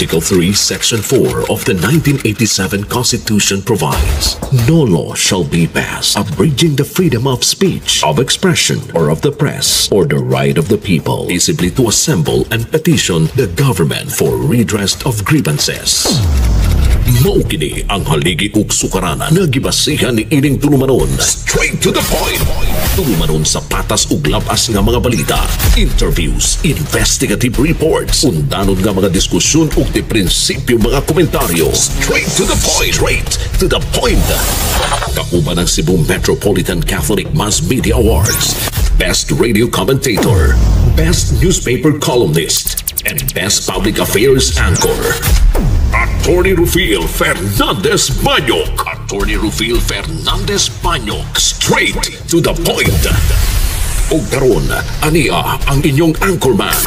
Article 3, Section 4 of the 1987 Constitution provides, "No law shall be passed abridging the freedom of speech, of expression, or of the press, or the right of the people peaceably to assemble and petition the government for redress of grievances." Mao kini ang haligi ug sukaranan nga gibasihan ni ining tulumanon. Straight to the point. Tulumanon sa patas ug labas nga mga balita, interviews, investigative reports, undanon nga mga diskusyon ug di prinsipyo mga komentaryo. Straight to the point. Straight to the point. Kauban ang Cebu Metropolitan Catholic Mass Media Awards, Best Radio Commentator, Best Newspaper Columnist, and Best Public Affairs Anchor. Attorney Rufil Fernandez Banyok. Attorney Rufil Fernandez Banyok. Straight to the point. Ug karon, ania ang inyong anchorman.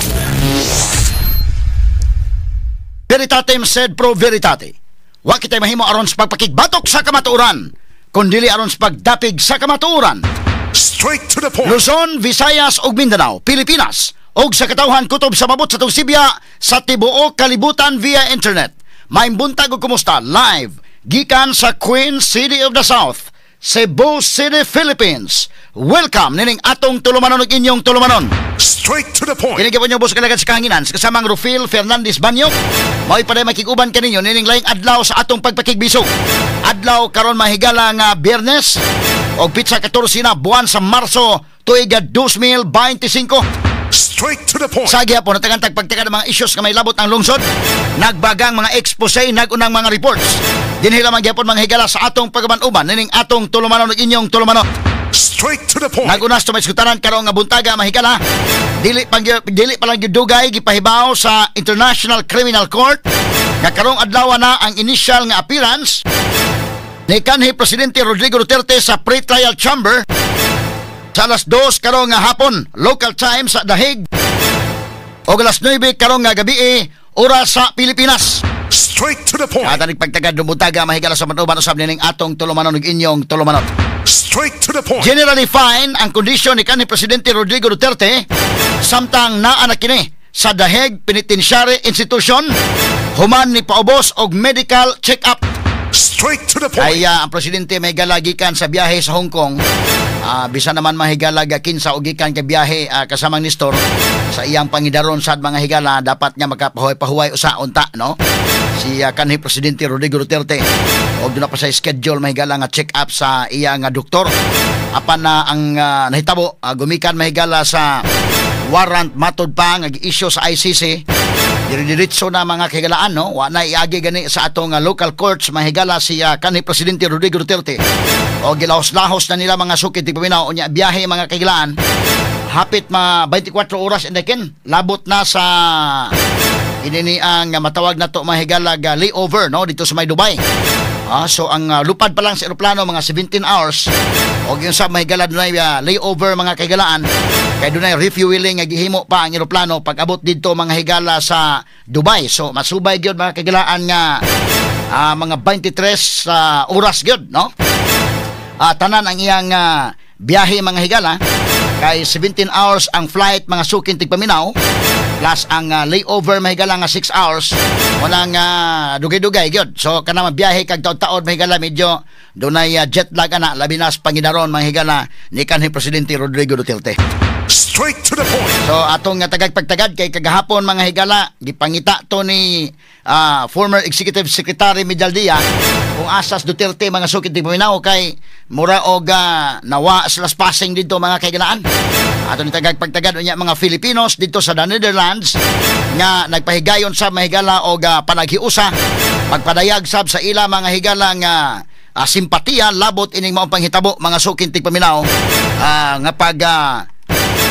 Veritatem sed pro veritate. Wa kitay mahimo aron sa pagpakigbatok sa kamatuoran, kundili aron sa pagdapig sa kamatuoran. Straight to the point. Luzon, Visayas ug Mindanao, Pilipinas, ug sa katawhan kutob sa mabot sa Sibya sa tibuok kalibutan via internet. Maayong buntag ug kumusta, live gikan sa Queen City of the South, Cebu City, Philippines. Welcome nining atong tulumanon ug inyong tulumanon. Straight to the point. Kini gyapon inyong boss kalagan sa kahanginan sa kasamang Rufil Fernandez Banyo. Mao'y paday makig-uban kaninyo nining laing adlaw sa atong pagpakigbisog. Adlaw karon, mahigala, nga Biyernes og pitsa 14 na buwan sa Marso tuig 2025. Straight to the point. Sa gihapon, natagan tagpagtaka ng mga issues nga may labot ang lungsod, nagbagang mga expose, nagunang mga reports. Dinhi lamang gihapon, mga higala, sa atong pagaban-uban nining atong tulumanon ug inyong tulumanon. Straight to the point. Nagunas to may iskutaran karong nga buntaga, mahigala. Dili pa lang gyud dugay gipahibaw sa International Criminal Court nga karong adlaw na ang initial nga appearance ni kanhi Presidente Rodrigo Duterte sa pre-trial chamber sa alas 2 karong nga hapon local time sa The Hague o alas 9 karong nga gabi oras sa Pilipinas. Straight to the point. At pagtagad buntaga, mahigala, sa manuban usab nining atong tulumanon ug inyong tulumanon. Straight to the point. Generally fine ang kondisyon ni kanhi Presidente Rodrigo Duterte samtang naa na kini sa The Hague Penitentiary Institution human ni paubos og medical check-up. Straight to the point. Kaya ang presidente may gikan sa biyahe sa Hong Kong. Bisan naman, mahigala, kinsa og gikan kay biyahe kasamang Nestor sa iyang pangidaron sad, mga higala, dapat nga makapahuway-pahuway usa unta, no, si kanhi Presidente Rodrigo Duterte og doon na pa sa schedule, mahigala, nga check up sa iya nga doktor. Apan na ang nahitabo, gumikan, mahigala, sa warrant matod pa nga gi-issue sa ICC, dire-diretso na, mga kahigalaan, no? Wa na iagi gani sa atong local courts, mahigala, si kanhi Presidente Rodrigo Duterte o gilahos-lahos na nila, mga suki tigpaminaw. Unya biyahe, mga kahigalaan, hapit ma 24 oras indakin labot na sa inini ang matawag na to, mahigala, ga layover, no, dito sa may Dubai. So ang lupad pa lang sa eroplano mga 17 hours og yung sa, mahigala, dunay layover, mga kahigalaan, kay dunay refueling nga gihimo pa ang eroplano pag abot didto, mga higala, sa Dubai. So masubay gyud, mga kahigalaan, nga mga 23 oras gyud, no, tanan ang iyang biyahe, mga higala, kay 17 hours ang flight, mga suking tigpaminaw, plus ang layover, mahigala, nga 6 hours. Walang dugay-dugay gyud. So kana mabiyahe kag taod-taod, mahigala, medyo dunay jet lag ana, labi na sa pangidaron, mga higala, ni kanhi Presidente Rodrigo Duterte. Straight to the point. So atong nga tagag pagtagad kay kagahapon, mga higala, gipangita to ni former Executive Secretary Medialdea kung asas Duterte, mga sukit di paminaw, kay mura og nawa sila passing dito, mga kahigalaan. Ato ni tagag pagtagad. Unya mga Filipinos dito sa the Netherlands nga nagpahigayon sa, mahigala, og panaghiusa, pagpadayag sab sa ila, mga higala, nga simpatiya labot ining maong panghitabo, mga sukin tigpaminaw, nga pag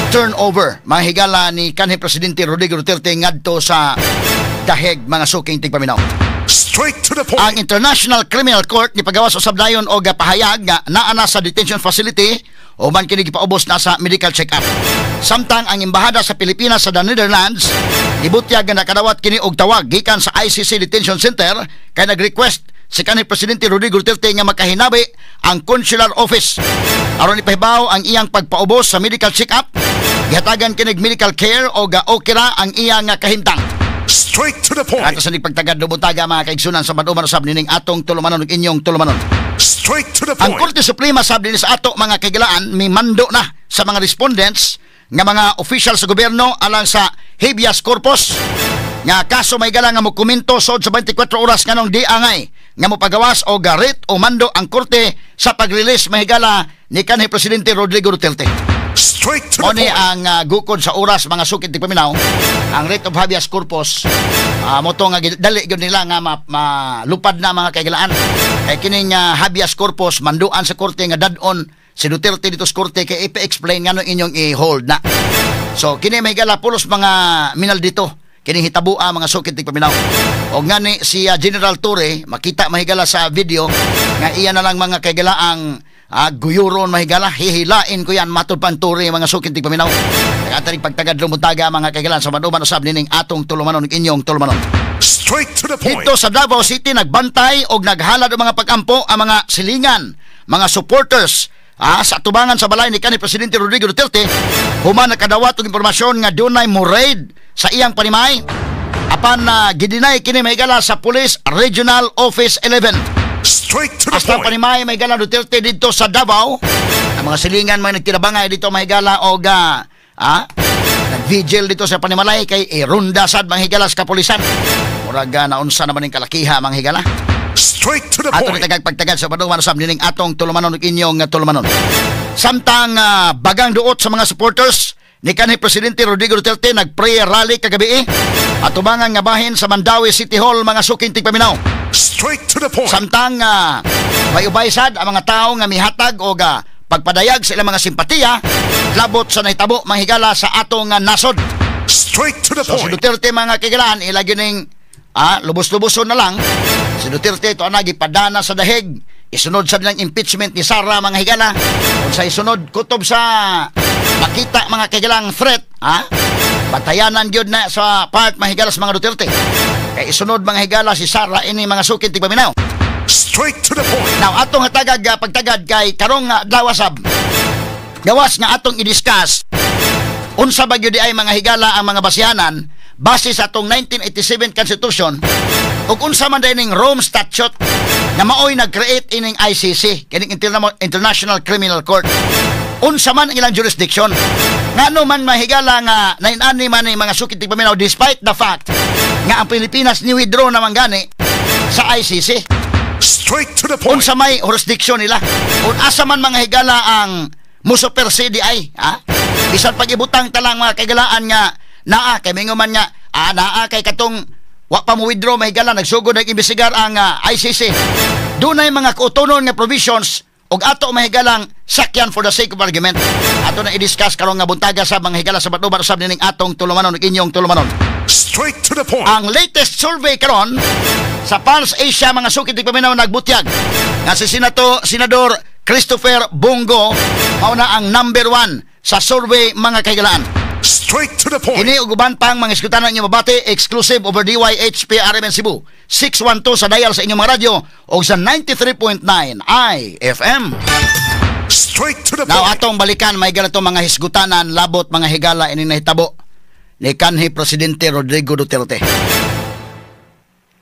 turnover, mga higala, ni kanhi Presidente Rodrigo Duterte ngadto sa The Hague, mga suking tigpaminaw. Straight to the point. Ang International Criminal Court ni pagawas usab dayon og pahayag nga naa na sa detention facility o man kini gipaubos na sa medical check-up. Samtang ang embahada sa Pilipinas sa the Netherlands gibutyag nga nakadawat kini og tawag gikan sa ICC Detention Center kay nag-request si kanhi Presidente Rodrigo Duterte nga makahinabi ang consular office aron ipahibaw ang iyang pagpaubos sa medical check-up. Gihatagan kinig medical care o okay ra ang iyang kahimtang. Straight to the point. Ato sa pagtagad buntaga, mga kaigsunan, sa maduman usab nining atong tulumanon ug inyong tulumanon. Straight to the Ang point. Korte Suprema sab dinhi sa ato, mga kahigalaan, mimando na sa mga respondents nga mga official sa gobyerno alang sa habeas corpus nga kaso may gala nga mokomento sod sa 24 oras nganong di angay nga mopagawas o garit o mando ang korte sa pag-release, mahigala, ni kanhi Presidente Rodrigo Duterte. Straight to the Mao ni point. Ang gukod sa oras, mga sukit tigpaminaw, ang writ of habeas corpus mo to nga dali gyud nila nga malupad na, mga kahigalaan, kay kining habeas corpus manduan sa korte nga dad-on si Duterte dito sa korte kay ipa-explain ngano inyong i-hold na. So kini may gala pulos mga minal dito kini hitabua, mga sukit tigpaminaw. Og ngani si General Torre makita, mahigala, sa video nga iya na lang, mga kaigalaang, guyuron, mahigala, hihilain ko yan matud pan Torre, mga sukit tigpaminaw. Kaya pagtagad buntaga, mga kaigalan, sa maduman usab nining atong tulumanon ug inyong tulumanon. Straight to the point. Dito sa Davao City nagbantay og naghalad og mga pagampo ang mga silingan, mga supporters sa tubangan sa balay ni kanhi Presidente Rodrigo Duterte human nakadawat og impormasyon nga dunay mo raid sa iyang panimay, apan na gideny kini, mahigala, sa Police Regional Office 11. Straight to the Hasta point. panimay may gala Duterte dito sa Davao. Ang mga silingan mga nagtinabangay dito, mahigala, og nag-vigil dito sa panimalay kay irunda sad, mga higala, sa kapulisan. Murag naunsa naman ning kalakiha, mga higala. Straight to the Ato point. ni tagag pagtagad sa paduman usab nining atong tulumanon ug inyong tulumanon. Samtang bagang duot sa mga supporters ni kanhi Presidente Rodrigo Duterte nag-prayer rally kagabi atubangan nga bahin sa Mandaue City Hall, mga suking tigpaminaw. Straight to the point. Samtang may ubay sad ang mga tao nga mihatag og pagpadayag sa ilang mga simpatiya labot sa nahitabo, manghigala, sa atong nasod. Straight to the So si point. Duterte, mga kahigalaan, ilagi ning lubos-luboson na lang. Si Duterte ito na gipadana sa dahig. Isunod sa nilang impeachment ni Sara, mga higala. Kung sa isunod kutob sa makita, mga kahigalang threat, ha? Batayanan gyud na sa part, mga higala, sa mga Duterte. Kay isunod, mga higala, si Sara ini, mga sukit tigpaminaw. Straight to the point. Now, atong hatagag pagtagad kay karong adlaw sab. Gawas nga atong i-discuss unsa ba gyud ay, mga higala, ang mga basihanan base sa atong 1987 Constitution ug unsa man diay ning Rome Statute nga maoy nag-create ining ICC, kining International Criminal Court. Unsa man ang ilang jurisdiction? Ngano man, mahigala, nga nainani man ni mga sukit paminaw despite the fact nga ang Pilipinas ni withdraw naman gani sa ICC? Straight to the point. Unsa may jurisdiction nila? Kung asa man, mga higala, ang musupersede ay, ha? Bisan pag-ibutang talang, mga kahigalaan, nga naa kay mingo man nga naa kay katong wa pa mo withdraw, mahigala, nagsugod nag-imbestigar ang ICC. Dunay mga kautonon nga provisions ug ato, mahigalang, sakyan for the sake of argument. Ato na i-discuss karong nga buntaga sa mga higala sa batubad usab nining atong tulumanon ug inyong tulumanon. Straight to the point. Ang latest survey karon sa Pulse Asia, mga sukit paminaw, nagbutyag nga si Senador Christopher Bong Go mao na ang number one sa survey, mga kahigalaan. Straight to the point. Kini ug uban pang mga iskutanan inyo mabati exclusive over DYHP RMN Cebu 612 sa dial sa inyong mga radyo o sa 93.9 IFM. Straight to the Now point. Atong balikan may ganito mga hisgutanan labot, mga higala, ini nahitabo ni kanhi Presidente Rodrigo Duterte.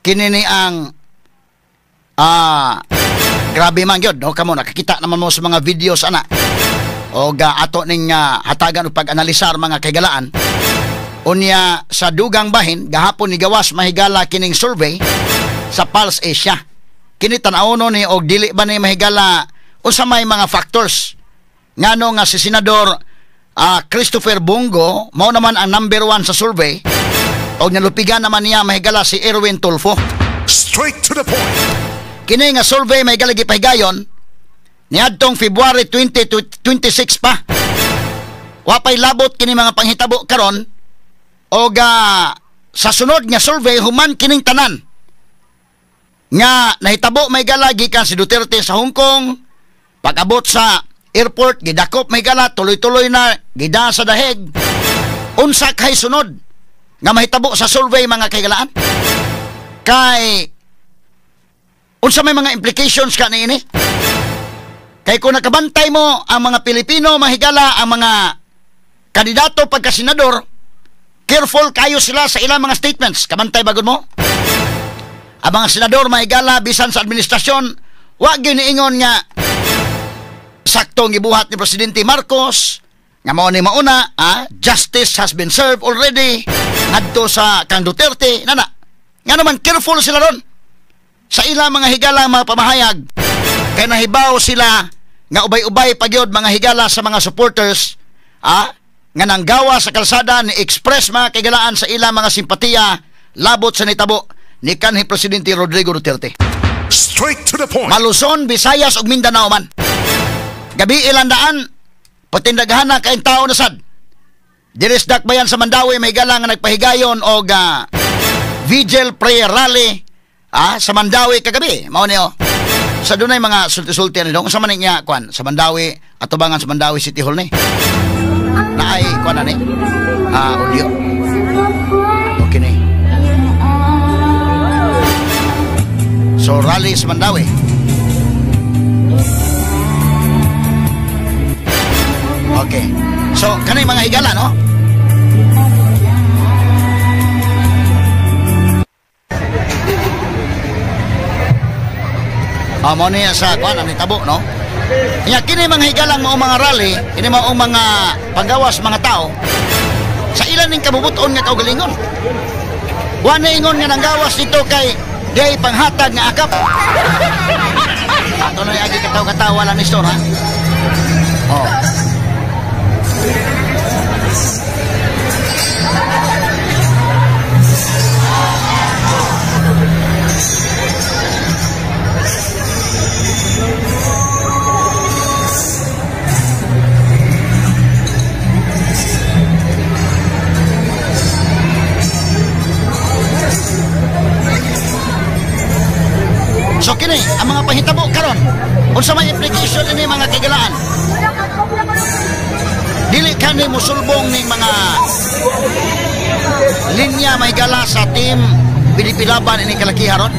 Kini ni ang grabe man gyud, no? Kamo nakakita naman mo sa mga videos ana o ato ning hatagan og pag-analisar, mga kahigalaan. Unya sa dugang bahin, gahapon ni gawas, mahigala, kining survey sa Pulse Asia. Kini tan-awon ni og dili ba ni, mahigala, unsa may mga factors ngano nga si Senador Christopher Bong Go mao naman ang number one sa survey og nalupigan naman niya, mahigala, si Erwin Tulfo. Straight to the point. Kini nga survey may galagi pahigayon niadtong February 2026 pa. Wa pay labot kini mga panghitabo karon og sa sunod nga survey human kining tanan nga nahitabo may gala gikan si Duterte sa Hong Kong, pag-abot sa airport gidakop, may gala, tuloy-tuloy na gida sa dahig. Unsa kay sunod nga mahitabo sa survey, mga kahigalaan? Kay unsa may mga implications ka niini? Kay kung nakabantay mo ang mga Pilipino, mahigala, ang mga kandidato pagka senador, Careful kayo sila sa ilang mga statements. Kamantay bagod mo? Ang mga senador mahigala bisan sa administrasyon, wa gyud niingon nga saktong gibuhat ni Presidente Marcos nga mao ni mauna, justice has been served already ngadto sa kang Duterte nana. Nga naman careful sila ron sa ilang mga higala mga pamahayag kay nahibaw sila nga ubay-ubay pagyod mga higala sa mga supporters nga nanggawa sa kalsada ni express mga kahigalaan sa ilang mga simpatiya labot sa nitabo ni kanhi Presidente Rodrigo Duterte. Straight to the point. Maluzon, Visayas ug Mindanao man. Gabi ilang daan patindaghan na kaing tao na sad. Diris dakbayan sa Mandawi may gala nga nagpahigayon og vigil prayer rally sa Mandawi kagabi. Mao niyo. Sa dunay mga sulti-sulti ani dong sa man niya kwan sa Mandawi atubangan sa Mandawi City Hall ni. Naay kwan ani audio. Okay ni. So rally sa Mandawi. Okay. So kanay mga higala no? Mo niya sa kuan ang nitabo no. Nya kini mga higalang mao mga rally, kini mao mga panggawas mga tao sa ilan ning kabubuton nga kaugalingon. Wa na ingon nga nanggawas dito kay day panghatag nga akap. Ato na agi kataw-katawa lang ni store ha. Oh. So kini ang mga pahitabo karon, unsa may implication ini mga kagilaan? Dili kani musulbong ning mga linya may gala sa team Pilipilaban ini kalakiharon.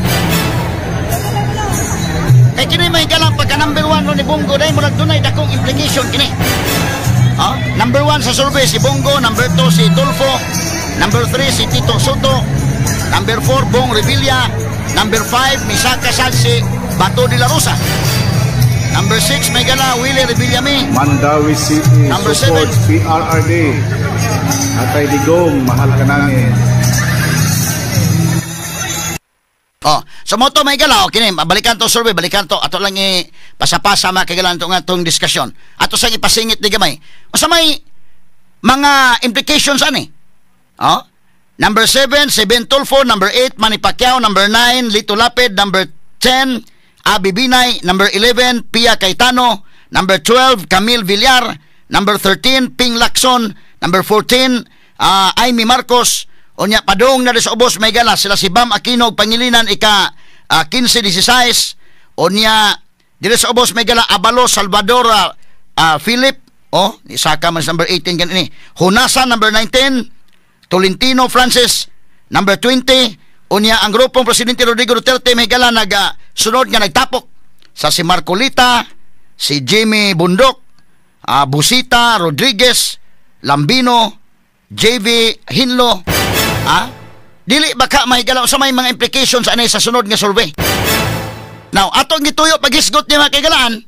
Kay kini may gala pagka number 1 no ni Bongo dai murag dunay dakong implication kini. Number 1 sa survey si Bongo, number 2 si Tulfo, number 3 si Tito Soto, number 4 Bong Revilla, number 5 Misaka Salsi Bato de la Rosa, number 6 may gala Willie Revillame, Mandawi City number supports 7 PRRD. Atay Digong, mahal ka namin. Oh, so mo to may gala, okay, balikan to survey, balikan to ato lang i pasapasa mga kagalan to nga tong diskusyon. Ato sang ipasingit ni gamay. Unsa may mga implications ani? Oh, number 7 si Ben Tulfo, number 8 Manny Pacquiao, number 9 Lito Lapid, number 10 Abby Binay, number 11 Pia Cayetano, number 12 Camille Villar, number 13 Ping Lacson, number 14 Amy Marcos. Unya padung na sa ubos may gala sila si Bam Aquino Pangilinan ika 15 16. Unya dire sa ubos may gala Abalo Salvador Philip, oh isaka man number 18 ganini. Hunasa number 19, Tolentino Francis number 20. Unya ang grupong Presidente Rodrigo Duterte may gala naga sunod nga nagtapok sa si Marcolita, si Jimmy Bundok, Busita Rodriguez, Lambino, JV Hinlo. Dili baka mahigala sa may mga implications anay sa sunod nga survey. Now, atong gituyo paghisgot ni mga kaigalaan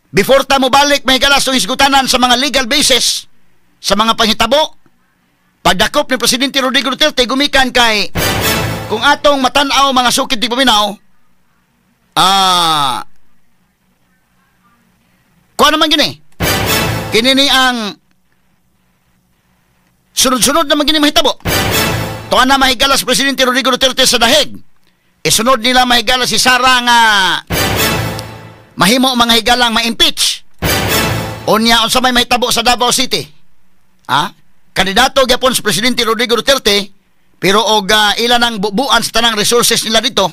before ta mobalik mahigala sa hisgutanan sa mga legal basis sa mga panghitabo. Pagdakop ni Presidente Rodrigo Duterte gumikan kay kung atong matan-aw mga sukid di paminaw, kuha naman gini. Kini ni ang sunod-sunod naman gini mahitabo. Tuwa na mahigala si Presidente Rodrigo Duterte sa dahig. Isunod nila mahigala si Sara nga mahimo mga higalang ma-impeach. Unya unsa may mahitabo sa Davao City. Kandidato gyapon si Presidente Rodrigo Duterte pero og ilan ang bubuan sa tanang resources nila dito.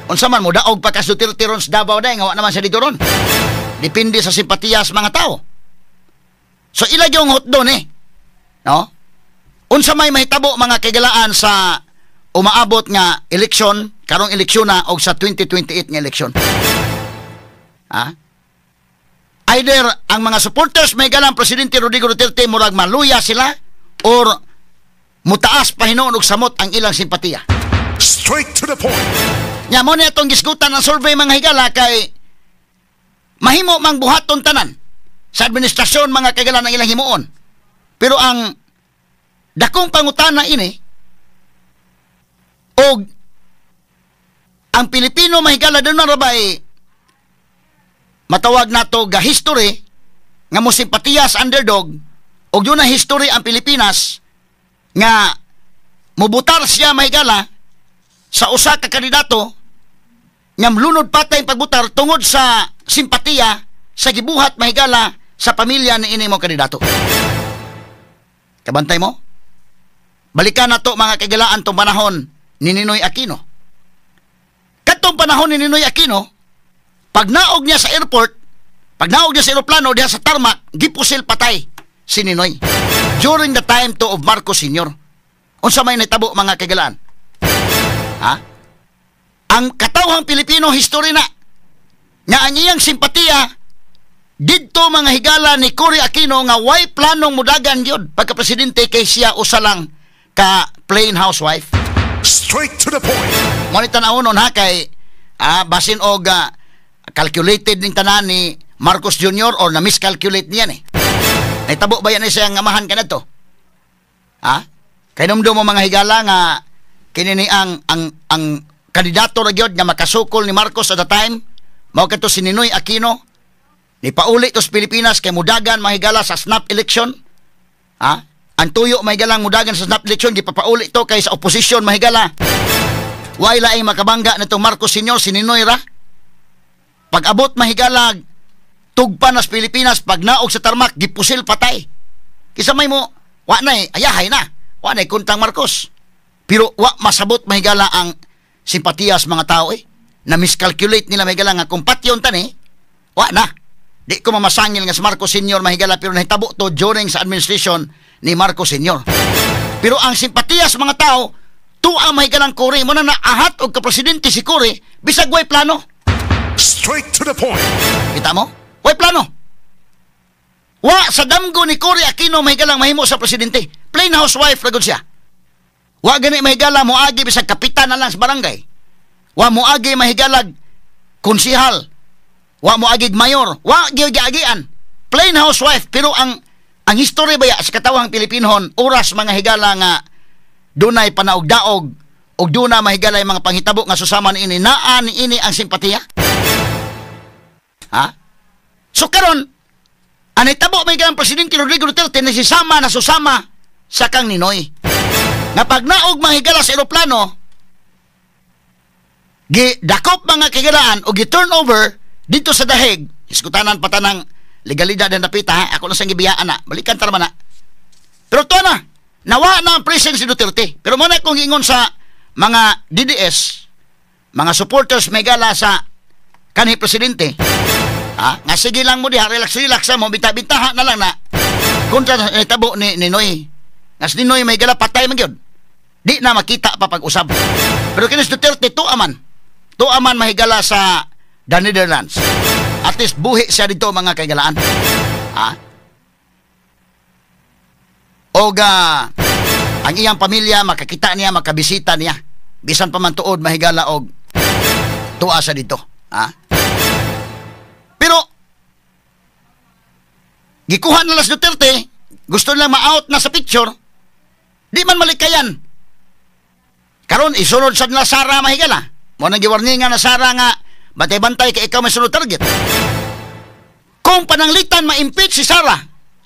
Unsa man mo daog pa kas Duterte ron sa Davao dai nga wa naman siya dito ron. Depende sa simpatiya sa mga tao. So ila gyung hotdon eh. No? Unsa may mahitabo mga kaigalaan sa umaabot nga eleksyon, karong eleksyon na og sa 2028 nga eleksyon. Either ang mga supporters may galang Presidente Rodrigo Duterte murag maluya sila or Mutaas pa hinuon og samot ang ilang simpatiya. Straight to the point. Nya mo ni atong gisgutan ang survey, mga higala, kay mahimo mang buhaton tanan sa administrasyon, mga kagala, ng ilang himuon. Pero ang dakong pangutana ini og ang Pilipino, mahigala, doon na rabay matawag nato ga history nga mo simpatiya sa underdog, og doon na history ang Pilipinas nga mubutar siya, mahigala, sa usa ka kandidato nga lunod patay ang pagbutar tungod sa simpatiya sa gibuhat, mahigala, sa pamilya ni ini mo kandidato. Kabantay mo? Balikan na to, mga kagalaan, tong panahon ni Ninoy Aquino. Katong panahon ni Ninoy Aquino, pag naog niya sa airport, pag naog niya sa eroplano diha sa tarmac, gipusil patay si Ninoy. During the time to of Marcos Sr. Unsa may nahitabo, mga kagalaan? Ha? Ang katawhang Pilipino, history na nga ang iyang simpatiya didto, mga higala, ni Cory Aquino nga way planong mudagan gyud pagka presidente kay siya usa lang ka plain housewife. Straight to the point. Mo ni tan-awon ha, kay basin og calculated ning tanan ni Marcos Jr. or na miscalculate niya ni. Nahitabo ba yan siya nga amahan kanadto? Ha? Kay numdum mo, mga higala, nga kini ni ang kandidato ra gyud nga makasukol ni Marcos at the time mao kadto si Ninoy Aquino. Ni pauli to sa Pilipinas kay mudagan, mahigala, sa snap election. Ha? Ang tuyo, mahigalang mudagan sa snap election, gipapauli to kay sa opposition, mahigala. Way laing makabangga nitong Marcos Sr., si Ninoy ra. Pag abot, mahigala, tugpa na sa Pilipinas, pag naog sa tarmac, gipusil patay. Kisa may mo, wa na eh, ayahay na. Wa na eh, kuntang Marcos. Pero wa masabot, mahigala, ang simpatiya sa mga tao eh. Na miscalculate nila, mahigala, nga kung patyon tani, wa na. Di ko mamasangil nga sa Marcos Sr., mahigala, pero nahitabo to during sa administration ni Marcos Sr. Pero ang simpatiya sa mga tao, tuwa, mahigalang Cory, mo na naahat og kapresidente si Cory, bisag way plano. Straight to the point. Kita mo? Way plano. Wa sa damgo ni Cory Aquino, mahigalang mahimo sa presidente. Plain housewife ra gud siya. Wa gani, mahigala, moagi bisag kapitan na lang sa barangay. Wa moagi, mahigalag, konsihal. Wa moagi mayor. Wa gyud giagian. Plain housewife, pero ang history baya sa katawhang Pilipinhon oras, mga higala, nga dunay panaog-daog ug duna, mahigala, yung mga panghitabo nga susama ni ini, naa ni ini ang simpatiya. Ha? So karon, ang nahitabo may ang Presidente Rodrigo Duterte na sisama na susama sa kang Ninoy. Nga pag naog, mahigala, sa eroplano, gidakop, mga kagilaan, o gi-turn over dito sa dahig, iskutanan pa tanang legalidad ng dapita, ha? Ako na sang gibiyaan na, balikan ta naman na. Pero to na, nawa na ang presence si Duterte. Pero muna kong ingon sa mga DDS, mga supporters megala sa kanhi presidente, ha? Nga sige lang mo diha, relax relax mo, binta-bintaha na lang na kontra sa nitabo ni Ninoy. Nga si Ninoy may gala patay man gyud. Di na makita pa pag-usab. Pero kinis Duterte tuaman man. Tuaman, mahigala, sa the Netherlands. At least buhi siya dito, mga kaigalaan. Ha? Og ang iyang pamilya makakita niya, makabisita niya. Bisan pa man tuod, mahigala, og tuwa sa dito. Ha? Pero gikuha na lang si Duterte, gusto nilang ma-out na sa picture, di man malikayan. Karon isunod sa nila Sara, mahigala. Mo nang giwarningan nga na Sara nga bantay-bantay kay ikaw may sunod target. Kung pananglitan ma-impeach si Sara,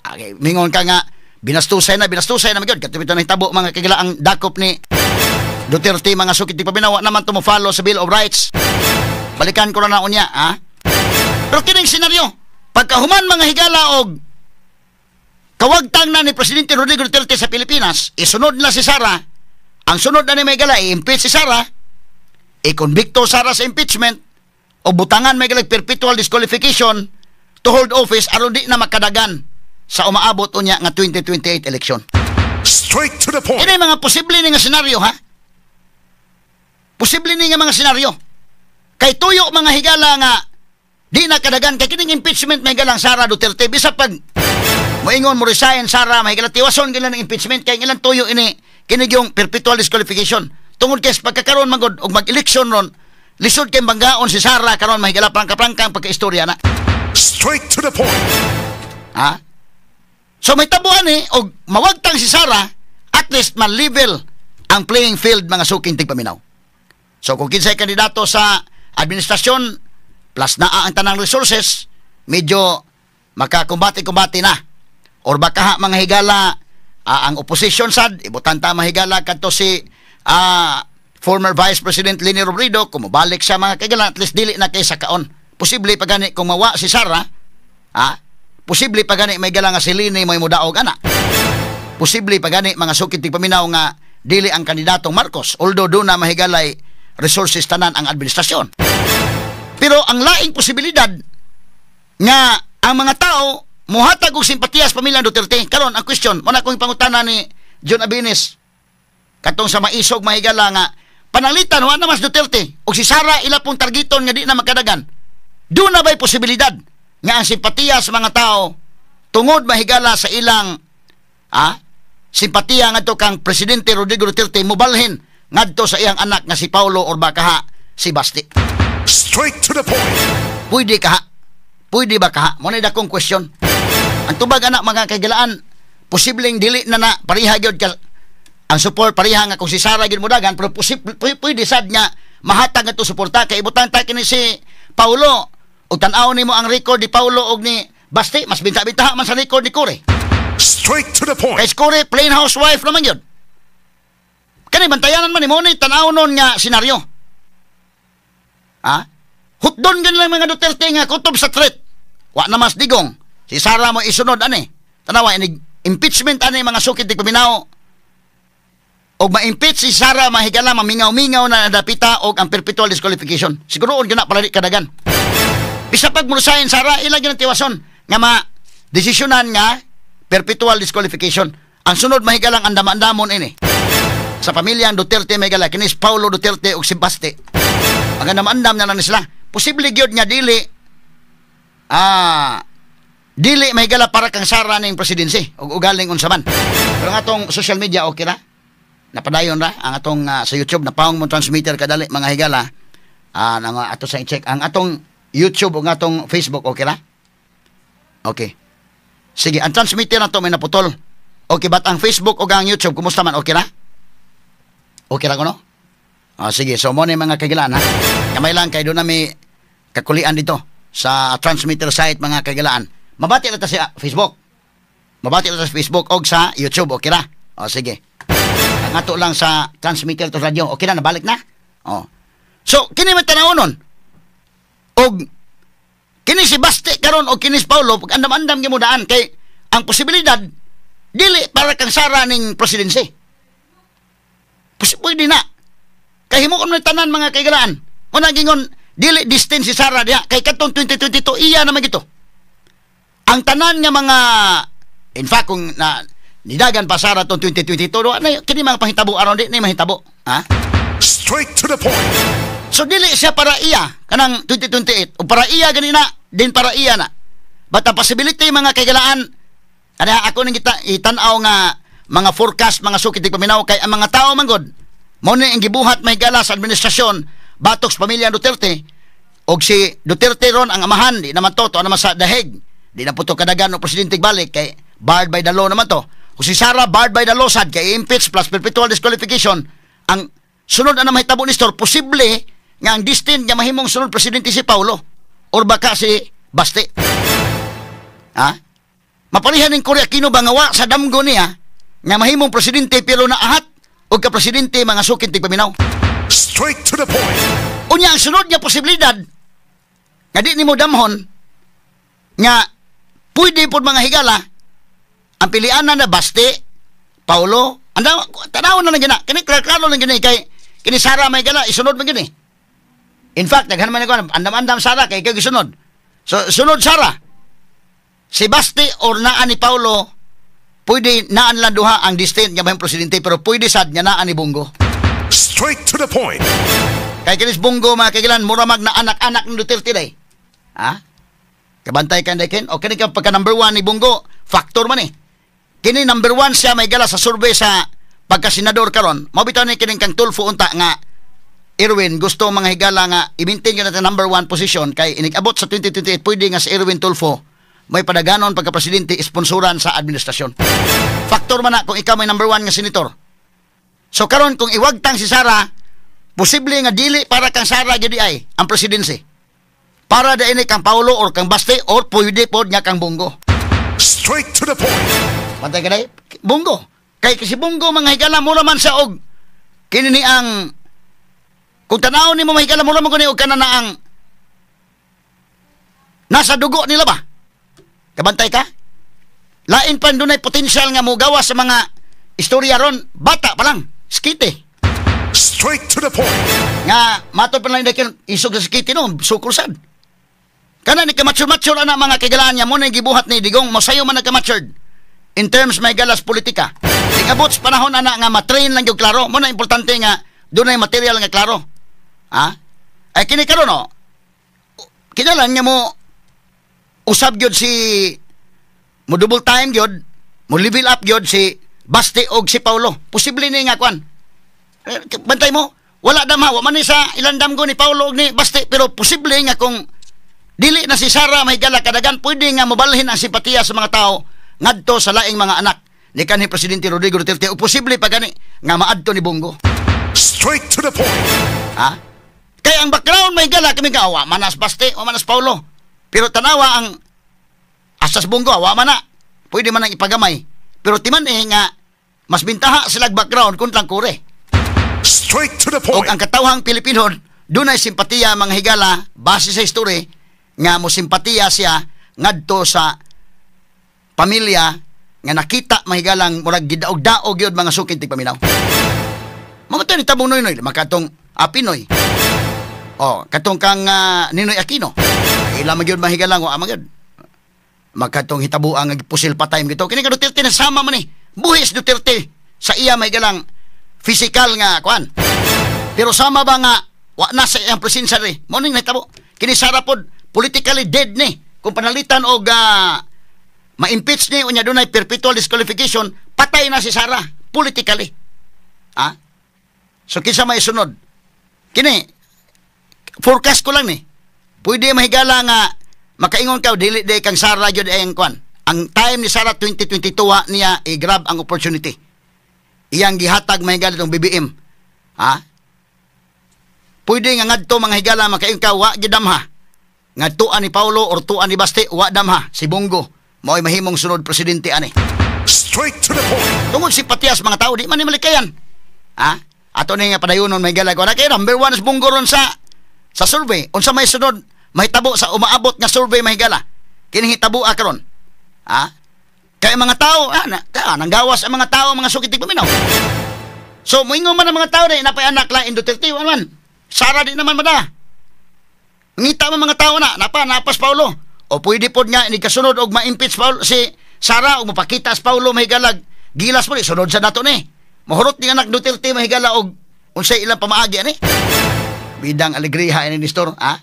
okay, mingon ka nga binastusay na magyud katong nahitabo, mga kagila, ang dakop ni Duterte, mga sukit di pabinawa naman to mo follow sa Bill of Rights. Balikan ko na na unya, ha? Pero kining senaryo, pagkahuman, mga higala, og kawagtang na ni Presidente Rodrigo Duterte sa Pilipinas, isunod na si Sara. Ang sunod na ni may gala, i-impeach si Sara, i-convicto Sara sa impeachment, o butangan may galag perpetual disqualification to hold office aron di na makadagan sa umaabot unya nga 2028 election. Straight to the point. Ini mga posible ni nga senaryo, ha? Posible ni nga mga senaryo. Kay tuyo, mga higala, nga di na kadagan kay kining impeachment may galang Sara Duterte, bisa pag moingon mo resign Sara, may gala, tiwason gila ng impeachment kay ilang tuyo ini. Kini yung perpetual disqualification. Tungod kay sa pagkakaroon magod og mag-election ron, lisod kay banggaon si Sara karon, mahigala, prangka-prangka ang pagkaistorya na. Straight to the point. Ha? So may tabuan eh, og mawagtang si Sara, at least ma-level ang playing field, mga suking tigpaminaw. So kung kinsay kandidato sa administrasyon plus naa ang tanang resources, medyo makakumbati-kumbati na. Or baka ha, mga higala, ang opposition sad, ibutan ta, mahigala, kadto si former Vice President Leni Robredo, kung mobalik siya, mga kagala, at least dili na kay sa kaon. Posible pa gani kung mawa si Sara, posible pa gani may gala nga si Leni may mudaog ana. Posible pa gani, mga sukit paminaw, nga dili ang kandidatong Marcos, although doon na mahigalay resources tanan ang administrasyon. Pero ang laing posibilidad nga ang mga tao muhatag og simpatiya sa pamilya Duterte. Karon ang question, mo na akong pangutana ni John Abinis katong sa maisog, mahigala, nga pananglitan wa na mas Duterte og si Sara ila pong targeton nga di na makadagan. Doon na ba'y posibilidad nga ang simpatiya sa mga tao tungod, mahigala, sa ilang simpatiya ngadto kang Presidente Rodrigo Duterte mobalhin ngadto sa iyang anak nga si Paulo or baka ha, si Basti? Straight to the point. Pwede kaha? Pwede ba kaha? Mo na dakong question. Ang tubag anak, mga kaigalaan, posibleng dili na na pareha gyud ka ang support, pareha nga kung si Sara gyud modagan, pero posible, pwede sad nga mahatag nga to suporta kay ibutang ta kini si Paulo ug tan-aw nimo ang record ni Paulo og ni Basti, mas binta-binta man sa record ni Cory. Straight to the point. Kay si Cory, plain housewife naman yun. Kani bantayanan man ni mo ni tan-aw nun nga senaryo. Ha? Hutdon gan lang mga Duterte nga kutob sa threat. Wa na mas Digong. Si Sara mo isunod ani. Tanawa inig impeachment ani, mga sukit di paminaw. Og ma-impeach si Sara, mahigala, mamingaw-mingaw na dapita og ang perpetual disqualification. Siguro on gina pala di kadagan. Bisa pag mulusahin Sara, ilang yun ang tiwason nga ma desisyonan nga perpetual disqualification. Ang sunod, mahigalang andam-andamon ini sa pamilyang Duterte, mahigala, kinis Paulo Duterte ug si Basti. Magandam-andam na lang ni sila. Posible gyud nga dili mahigala para kang Sara ning presidency ug ugaling unsa man. Pero ang atong social media, okay ra? Napadayon ra ang atong sa YouTube? Napawong mo transmitter kadali, mga higala. Nang ato sa i-check ang atong YouTube ug atong Facebook, okay ra? Okay. Sige, ang transmitter na to may naputol. Okay, but ang Facebook ug ang YouTube, kumusta man? Okay ra? Okay ra kuno? Ah, sige, so mo ni, mga kagilaan, ha. Kamay lang kay doon na may kakulian dito sa transmitter site, mga kagilaan. Mabati na ta sa Facebook. Mabati na ta sa Facebook og sa YouTube, okay ra? O sige. Ang ato lang sa transmitter to radyo, okay na, nabalik na? Oh. So, kini may tanaw nun. Og kini si Basti karon og kini si Paulo, pag andam-andam gyud mo daan kay ang posibilidad dili para kang Sara ning presidency. Pwede na. Kay himuon mo tanan, mga kaigalaan. Muna gingon dili destined si Sara diha kay katong 2022 iya naman gito. Ang tanan nga mga, in fact, kung na nidagan pa Sara tong 2022 do na kini mga pahitabo aron di na mahitabo. Ha? Straight to the point. So dili siya para iya kanang 2028 o para iya gani na din para iya na. But ang possibility, mga kaigalaan, kada ako ning kita itan-aw nga mga forecast, mga sukit di paminaw, kay ang mga tao manggod mo ni ang gibuhat, mahigala, sa administrasyon batok sa pamilya Duterte og si Duterte ron ang amahan, di naman to to naman sa dahig di na po to kadagan og presidente balik kay barred by the law naman to. Kung si Sara barred by the law sad kay impeach plus perpetual disqualification, ang sunod na mahitabo ni Stor, posible nga ang destined nga mahimong sunod presidente si Paulo or baka si Basti. Ha, maparihan ning Cory Aquino ba nga wa sa damgo niya nga mahimong presidente pero naahat og ka presidente, mga sukit tigpaminaw? Straight to the point. Unya ang sunod nga posibilidad nga di nimo damhon nga pwede pod, mga higala, ang pilianan na Basti, Paulo, anda tanaw na lang gina. Kini klaro lang gini kay kini Sara may gala isunod man gini. In fact, daghan man ko andam-andam Sara kay kay gisunod. So sunod Sara. Si Basti or naa ni Paulo, pwede naan lang duha ang destined nga mahimong presidente, pero pwede sad nga naa ni Bong Go. Straight to the point. Kay kinis Bong Go, mga kagilan, mura mag na anak-anak ng Duterte day. Ha? Kabantay ka ken? O kini ka pagka number one ni Bong Go, factor man eh. Kini number one siya may gala sa survey sa Pagka senador karon, mao bitaw ni kining kang Tulfo unta nga Erwin gusto mga higala nga i-maintain gyud natin number 1 position kay inig-abot sa 2028 pwede nga si Erwin Tulfo may padaganon pagka presidente sponsoran sa administrasyon. Faktor man na kung ikaw may number 1 nga senator. So karon kung iwagtang si Sara, posible nga dili para kang Sara gyud ay ang presidency. Para da ini kang Paulo or kang Baste or pwede pod nga kang Bongo. Straight to the point. Pantay ka day? Bongo. Kay si Bongo mga higala mura man sa og kini ni ang kung tan-awon nimo mga higala mura man kuno og kana na ang nasa dugo nila ba? Kabantay ka? Lain pa dunay potensyal nga mogawa sa mga istorya ron, bata pa lang, skite. Straight to the point. Nga matod pa lang dahil isog sa skite no, sukol sad. Kana ni kamature-mature ana mga kaigalaan niya mo na gibuhat ni Digong, mosayo man nagka-matured in terms may galas politika. Ikabot sa panahon ana nga matrain lang gyud klaro, mo na importante nga dunay material nga klaro. Ha? Ay kini karon no. Kinalan nga mo usab gyud si mo double time gyud, mo level up gyud si Baste og si Paulo. Posible ni nga kwan. Bantay mo, wala damha, wa man ni sa ilandam ko ni Paulo og ni Baste, pero posible nga kung dili na si Sara may gala kadagan, pwede nga mobalhin ang simpatiya sa mga tao ngadto sa laing mga anak ni kanhi Presidente Rodrigo Duterte o posible pa gani nga maadto ni Bongo. Straight to the point. Ha? Kaya ang background may gala kami ka wa manas Baste o manas Paulo. Pero tanawa ang asas Bongo wa man na. Pwede man ang ipagamay. Pero timan eh nga mas bintaha sila background kun lang kure. Straight to the Og point. ang katawhang Pilipino dunay simpatiya mga higala base sa history nga mo simpatiya siya ngadto sa pamilya nga nakita mahigalang murag gidaog-daog gyud mga sukin tigpaminaw. Mga ni Tabong Noynoy, makatong Pinoy. Oh, katong kang Ninoy Aquino. Ila man gyud mahigalang wa man gyud. Makatong hitabuang nga pusil pa time gito. Kini ka Duterte nasama man ni. Buhis Duterte sa iya mahigalang physical nga kuan. Pero sama ba nga wa na sa iyang presensya ri. Mo ning nahitabo. Kini Sara pod politically dead ni. Kung panalitan og ma-impeach ni unya dunay perpetual disqualification, patay na si Sara politically. Ha? So kinsa may sunod? Kini forecast ko lang ni. Pwede mahigala nga makaingon ka dili di kang Sara gyud ay ang kwan. Ang time ni Sara 2022 wa niya i-grab ang opportunity. Iyang gihatag mahigala itong BBM. Ha? Pwede nga ngadto mga higala makaingon ka wa gyud damha. Ngadtuan ni Paulo or tuan ni Baste wa damha si Bongo mao'y mahimong sunod presidente ani. Straight to the point. Tungod si Patias mga tao di man ni malikayan. Ha? Ato ni nga padayonon may gala ko na kay number 1 is Bongo ron sa survey. Unsa may sunod mahitabo sa umaabot nga survey mahigala. Kini hitabo karon. Ha? Kay mga tao, nanggawas ang mga tao mga sukit paminaw. So moingon man ang mga tao dai napay anak lain Duterte wan man. Sara di naman mada. Ngita man mga tao na napa napas Paulo. O pwede pod nga ini kasunod og ma-impeach Paulo si Sara og mapakita sa Paulo mahigalag gilas mo ni sunod sa nato ni. Mahurot ni anak Duterte mahigala og unsay ilang pamaagi ani. Bidang alegriha ini Nestor, ha?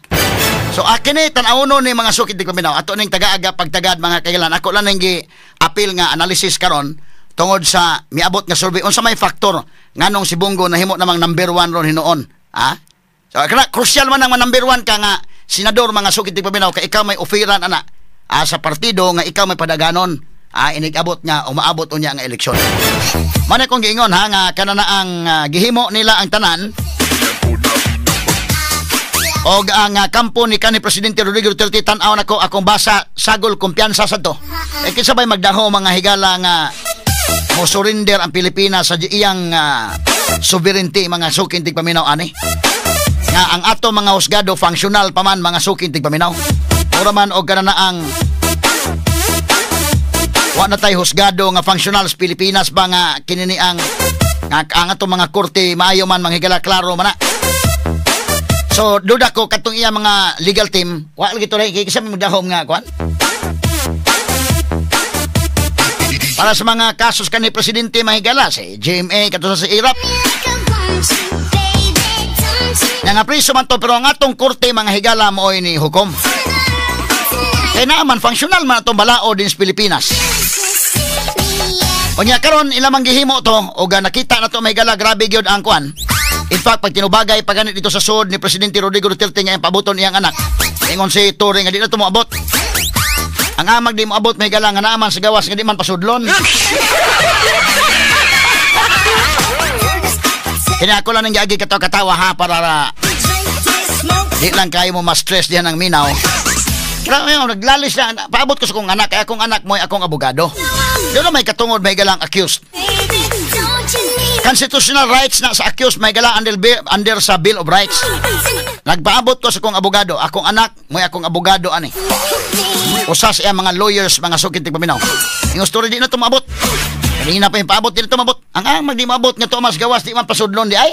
So akin ni tan-awon ni mga sukit di paminaw. Ato ning tagaaga pagtagad mga kailan. Ako lang ning gi-apil nga analysis karon tungod sa miabot nga survey unsa may factor nganong si Bongo nahimo namang number 1 ron hinuon, ha? So kana crucial man ang number 1 ka nga senador mga sukit di paminaw kay ikaw may oferan ana sa partido nga ikaw may padaganon inig-abot nga umaabot unya nga eleksyon. Manay kong giingon ha nga kana na ang gihimo nila ang tanan og ang kampo ni kanhi Presidente Rodrigo Duterte tan-aw nako akong basa sagol kumpiyansa sa to. E kinsa bay magdaho mga higala nga mo surrender ang Pilipinas sa iyang sovereignty mga suking tigpaminaw ani. Nga ang ato mga husgado functional pa man mga suking tigpaminaw. Ora man og kana na ang wa na tay husgado nga functional sa Pilipinas ba nga kini ni ang ato mga korte maayo man mga higala klaro man na. So duda ko katong iya mga legal team wa lagi to kay kinsa may magdahom nga kuan. Para sa mga kasos kanhi presidente mahigala si GMA kato sa Irap. Nga priso man to pero ang atong korte mga higala mooy ni hukom. Kay naaman functional man atong balao din sa Pilipinas. Unya karon ilamang gihimo to og nakita na to may gala grabe gyud ang kuan. In fact, pag tinubagay pa ganit dito sa sud ni Presidente Rodrigo Duterte nga pabuton iyang anak. Ingon si Torre nga di na to moabot. Ang amag di moabot may gala nga naaman sa gawas nga di man pasudlon. Kini ako lang nang giagi katawa ha para di lang kayo mo ma-stress diyan ang minaw. Pero naglalis na paabot ko sa kong anak kay akong anak mo'y akong abogado. Doon may katungod may galang accused. Constitutional rights na sa accused may gala under sa Bill of Rights. Nagpaabot ko sa kong abogado, akong anak mo'y akong abogado ani. Usa sa mga lawyers, mga sukit tigpaminaw. Yung story di na tumabot. Kanina pa yung paabot, di na tumabot. Ang amag di maabot nga tumas gawas di man pasudlon di ay.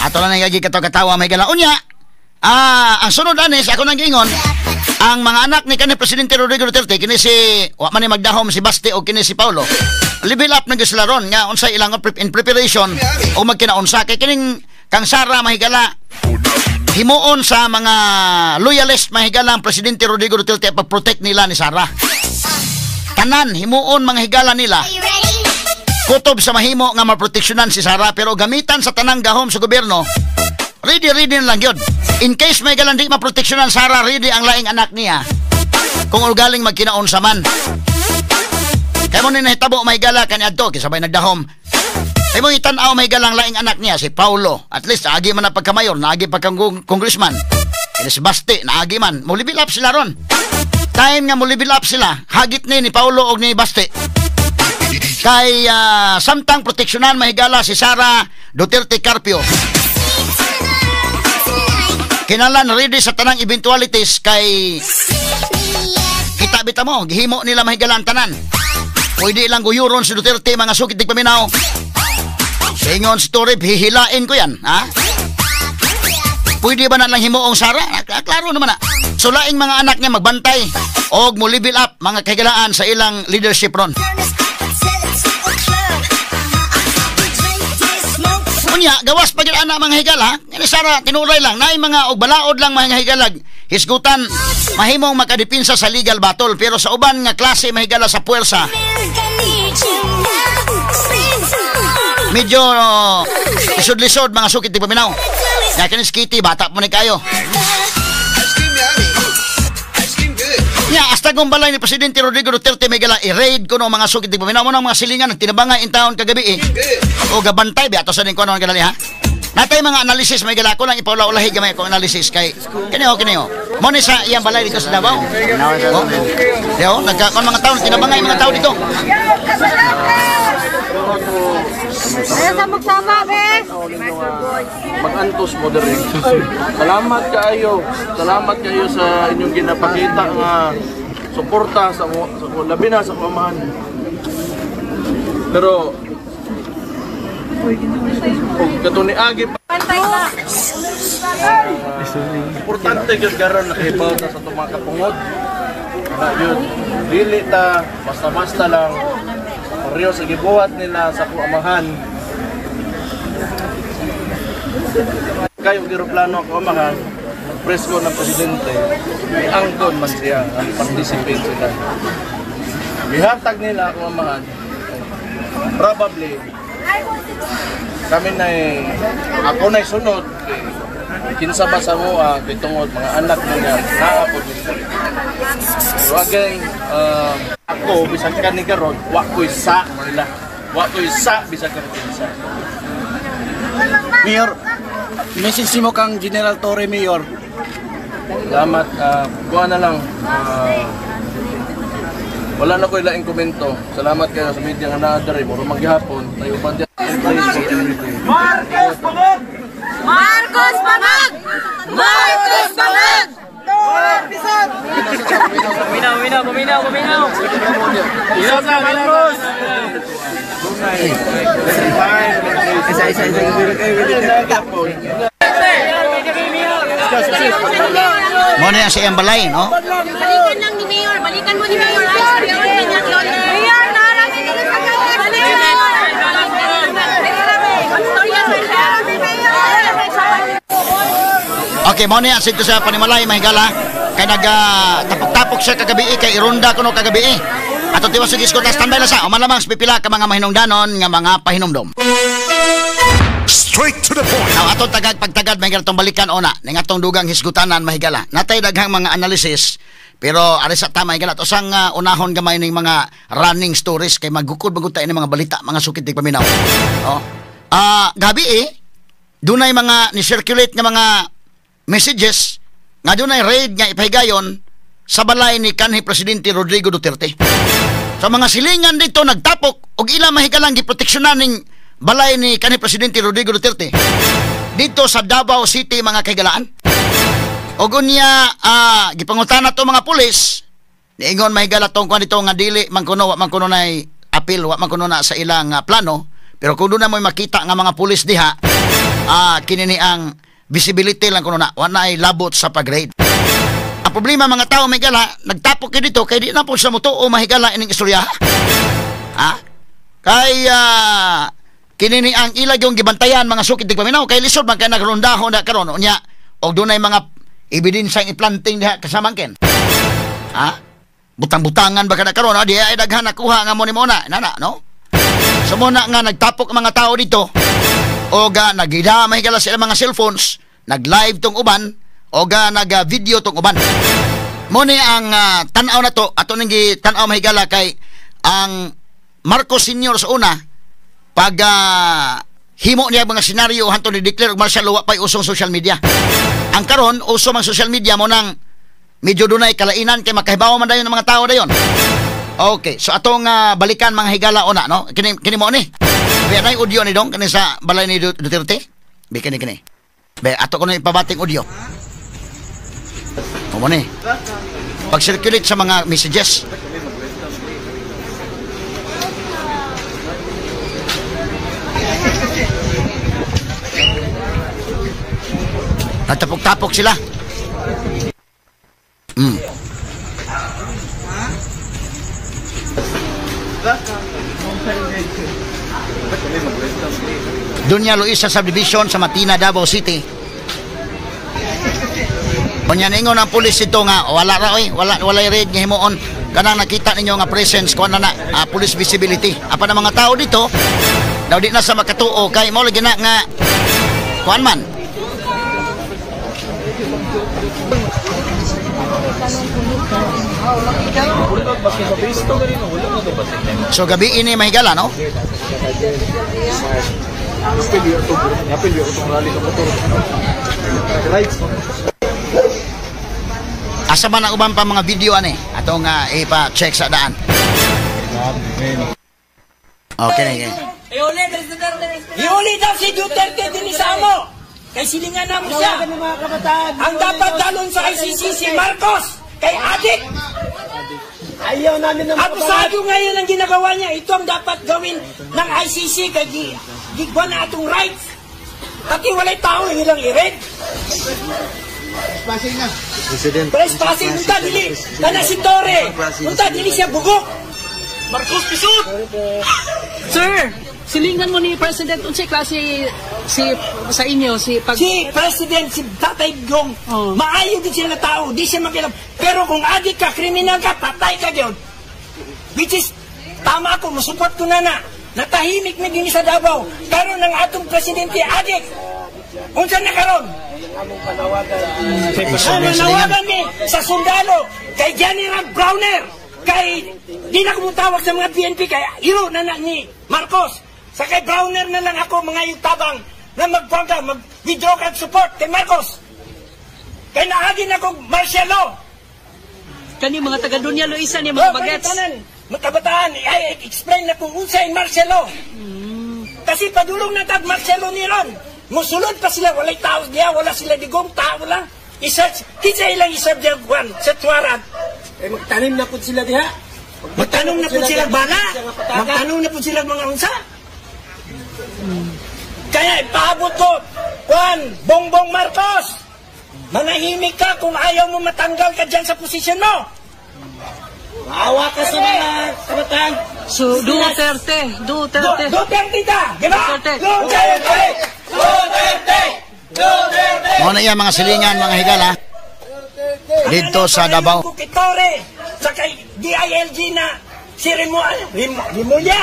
Ato lang nang katawa may gala. Unya, ang sunod anis, ako nang giingon, ang mga anak ni kanhi Presidente Rodrigo Duterte, kini si, wa man ni magdahom si Basti o kini si Paulo, level up na sila ron, nga unsay ilang in preparation o magkinaunsa. Kay kining kang Sara mahigala, himuon sa mga loyalist mahigala ang Presidente Rodrigo Duterte pag-protect nila ni Sara. Tanan, himuon mga higala nila. Kutob sa mahimo nga maproteksyonan si Sara, pero gamitan sa tanang gahom sa gobyerno, ready na lang yun. In case may galang di maproteksyonan Sara, ready ang laing anak niya kung ugaling magkinaon sa man. Kaya mo nahitabo may gala kaniadto, kisabay nagdahom. Kaya mo itanaw may galang laing anak niya, si Paulo. At least, naagi man na pagkamayor, naagi pagkang-congressman. Kaya si Basti, naagi man. Mulibil up sila ron. Time nga mulibil up sila, hagit ni Paulo o ni Basti. Kay samtang proteksyonan mahigala si Sara Duterte Carpio. Kinalan ready sa tanang eventualities kay kita bita mo, gihimo nila mahigala ang tanan. Pwede lang guyuron si Duterte mga sukit tigpaminaw. Ingon si Torre, hihilain ko yan, ha? Pwede ba na lang himuong Sara? Klaro naman na. So laing mga anak niya magbantay og mo level up mga kahigalaan sa ilang leadership ron. Unya, gawas pa gyud ana mga higala. Ni Sara tinuray lang naay mga og balaod lang mga higalag. Hisgutan mahimong makadepinsa sa legal battle pero sa uban nga klase mahigala sa puwersa. Medyo lisod-lisod mga sukit di paminaw. Nga kinis Kitty, bata mo ni kayo. Nya, hasta gumbalay ni Presidente Rodrigo Duterte may gala i-raid ko no mga sukit di paminaw mo ng mga silingan nagtinabangay in town kagabi eh. O gabantay biato sa din ko ano ang galali ha. Natay mga analysis may gala ko lang ipaula-ulahi gamay ko analysis kay kini oh. Mo ni sa iyang balay dito sa Davao. Oh. Yo, nagkakon mga tao tinabangay mga tao dito. Ayaw sa magsama, be! Mag-antos mo diri. Salamat kaayo. Salamat kayo sa inyong ginapakita nga suporta sa labi na sa pamahan. Pero kung katuniagi pa importante gyud karon nakahibaw ta sa itong mga kapungod. Na yun, dili ta basta-basta lang pareho sa gibuhat nila sa kuamahan. Kayo eroplano ang kuamahan, presko ng presidente, iangkon man siya, ang participate sila. Gihatag nila ang kuamahan, probably kami na ako na'y sunod, kinsa ba sa mua, kay tungod mga anak nila, naapod nila. So again, ako, bisag ka ni karon, wa ko'y sa nila. Wa ko'y sa, bisag ka kinsa. Mayor, message mo kang General Torre, Mayor. Salamat. Kuha na lang. Wala na ko'y laing komento. Salamat kayo sa media nga naa diri. Muro maghapon. Tayo pa diyan. Marcos Bangag! Marcos Bangag! Marcos Bangag! Paminaw, paminaw, paminaw, paminaw! Marcos! Isa, isa, isa. Mo na sa iyang balay, no? Balikan lang ni Mayor. Balikan mo ni Mayor. Mayor, naharapin nila sa kanya. Okay, mo na sa ito sa panimalay, mahigala. Kay naga tapok-tapok siya kagabi kay ironda kuno kagabi. Ato tiwas og iskot, standby lang sa o malamang sa pipila ka mga mahinungdanon nga mga pahinumdom. Straight to the point. Now, atong tagag pagtagad may atong balikan ona ning atong dugang hisgutanan, mahigala. Natay daghang mga analysis pero ari sa tama, higala, usang unahon gamay ning mga running stories kay magukod magud ini mga balita, mga sukit di paminaw. Oh. Gabi eh dunay mga ni-circulate nga mga messages nga dunay raid nga ipahigayon sa balay ni kanhi Presidente Rodrigo Duterte. Sa mga silingan dito nagtapok og ila, mahigalang, giproteksyonan ning balay ni kanhi Presidente Rodrigo Duterte dito sa Davao City, mga kahigalaan. Og unya gipangutana to mga pulis, niingon, mahigala, tong kuan dito nga dili man kuno, wa man kuno nay apil, wa man kuno na sa ilang plano, pero kung doon na mo'y makita nga mga pulis diha, kini ni ang visibility lang kuno na, wa na ay labot sa pag-raid. Ang problema, mga tao, mahigala, nagtapok kayo dito kay di na po sa mutuo, mahigala, ining istorya. Ha? Kay kini ni ang ilag yung gibantayan, mga sukit paminaw, kay lisod man kay nagrondahon na karon unya og dunay mga ebidensya iplanting diha kasamangkin. Ha? Butang-butangan ba kada karon, di ay daghan nakuha nga mo ni muna nana, no? So muna nga nagtapok ang mga tao dito o ga nagida, mahigala, sila mga cellphones, nag-live tong uban o ga nag-video tong uban. Mo ni ang tan-aw na to, ato ning tan-aw, mahigala, kay ang Marcos Senior sa una pag himo niya mga senaryo hanto ni declare og martial law, pa'y usong social media. Ang karon uso mang social media, mo nang medyo dunay kalainan kay makahibaw man dayon ng mga tao dayon. Okay, so atong balikan, mga higala, una, no? Kini kini mo ni. Be nay audio ni dong kini sa balay ni Duterte. Be kini kini. Be ato kuno ipabating audio. Mo ni. Pag-circulate sa mga messages. Nagtapok-tapok sila. Doña Luisa Subdivision sa Matina, Davao City. Unya ningon ang pulis ito nga wala ra oy, wala walay raid nga himuon. Kanang nakita ninyo nga presence kuan na na, police visibility. Apan ang mga tao dito daw di na sa makatuo kay mao lagi na nga kuan man. So gabi ini, mahigala, no? Asa man ang uban pa mga video ani? Ato nga ipa-check sa daan. Okay. Iuli daw si Duterte din sa amo. Kay silingan na mo siya. Ang dapat dalon sa ICC si Marcos. Kay adik. Ayaw namin ng Abusado ngayon ang ginagawa niya. Ito ang dapat gawin ng ICC kay gigwa na atong rights. Pati walay tao ilang i-raid. President. Trespassing, unta dili. Kana si Torre. Unta dili siya bugok. Marcos pisot. Sir, silingan mo ni President unsay klase si sa inyo si pag Si President, si Tatay Gong, Oh. maayo din siya na tao, di siya makialam. Pero kung adik ka, kriminal ka, patay ka yun. Which is, tama ako, musupport ko na na. Natahimik na din sa Davao. Karon ang atong presidente, adik. Unsa na karon? Ang manawagan mi sa sundalo, kay General Browner, kay di na ko tawag sa mga PNP, kay iro na na ni Marcos. Sa kay Browner na lang ako mga yung tabang na magpangka, mag-withdraw kag support kay Marcos. Kay naagi na kong martial law. Kani mga taga Doña Luisa ni mga Oh, bagets. tanan, mga kabataan, ay explain na kung unsay martial law. Kasi padulong na tag martial law ni Ron. Musulod pa sila, walay tao diya, wala sila digong, tao lang. I-search, kinsa ilang i-serve diya, Juan, sa tuwaran. Eh, magtanim na po sila diha. Magtanong na po sila bala, magtanong na po sila mga unsa. Kaya ipaabot ko, Juan, Bongbong Marcos, manahimik ka kung ayaw mo matanggal ka dyan sa posisyon mo. Maawa ka sa mga kabataan. So Duterte, Duterte. Duterte ta, di ba? Duterte. Duterte! Duterte! Duterte! Mao na iya mga silingan, mga higala. Dito sa Davao. Kay Torre, sa kay DILG na si Remulla.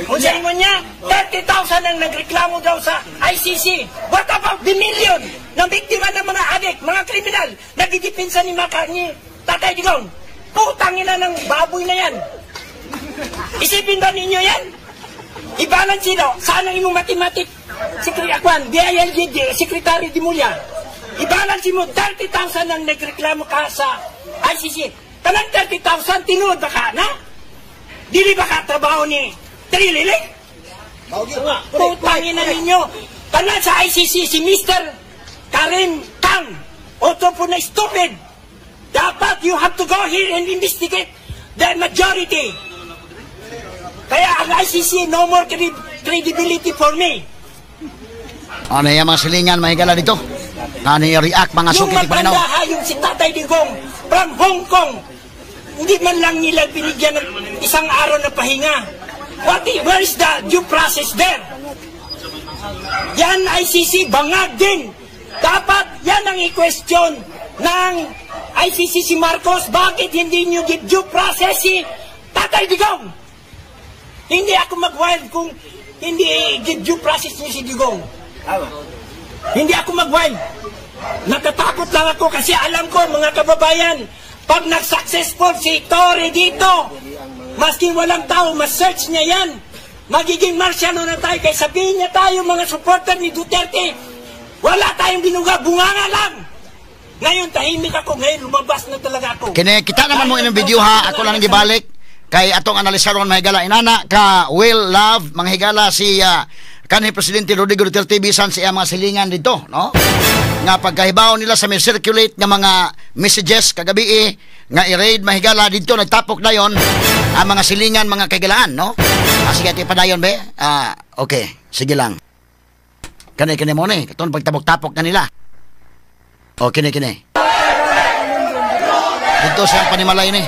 Kung sa ingon niya, 30,000 ang nagreklamo daw sa ICC. What about the million na biktima ng mga adik, mga kriminal, nagdidipinsa ni Maka, ni Tatay Digong? Putang ina ng baboy na yan. Isipin ba ninyo yan? I-balance sino? Saan ang imong mathematic? Akwan, DILG, Secretary Remulla. I-balance mo, 30,000 ang nagreklamo ka sa ICC. Kanang 30,000, tinuod ba ka na? Dili ba ka trabaho ni Trililing? Putang ina ninyo. Tanan sa ICC si Mr. Karim Kang. Otro po na stupid. Dapat you have to go here and investigate the majority. Kaya ang ICC, no more credibility for me. Ano yung mga silingan, mahigala dito? Ano yung react mga Yung sukit matanda ha, yung si Tatay Digong from Hong Kong, hindi man lang nila binigyan ng isang araw na pahinga. Where is the due process there? Yan ICC, bangag din. Dapat yan ang i-question ng ICC si Marcos. Bakit hindi nyo give due process si Tatay Digong? Hindi ako mag-wild kung hindi give due process niyo si Digong. Hindi ako mag-wild. Natatakot lang ako kasi alam ko mga kababayan, pag nag-successful si Torre dito, maski walang tao, mas-search niya yan. Magiging martial law na tayo. Kaya sabihin niya tayo mga supporter ni Duterte, wala tayong binuga, bunganga lang. Ngayon, tahimik ako. Ngayon, lumabas na talaga ako. Kini, kita naman mo inyong video ha. Ako lang ang gibalik. Kay atong analisaron mga higala. Inana ka will love mga higala si kanhi Presidente Rodrigo Duterte bisan sa iyang mga silingan dito, no? Nga pagkahibaw nila sa may circulate nga mga messages kagabi nga i-raid mahigala dito nagtapok dayon ang mga silingan mga kaigalaan, no? Sige ati padayon be. Okay, sige lang. Kani kini mo ni, katon pagtabok-tapok na nila. O kini kini. Dito sa panimalay ni.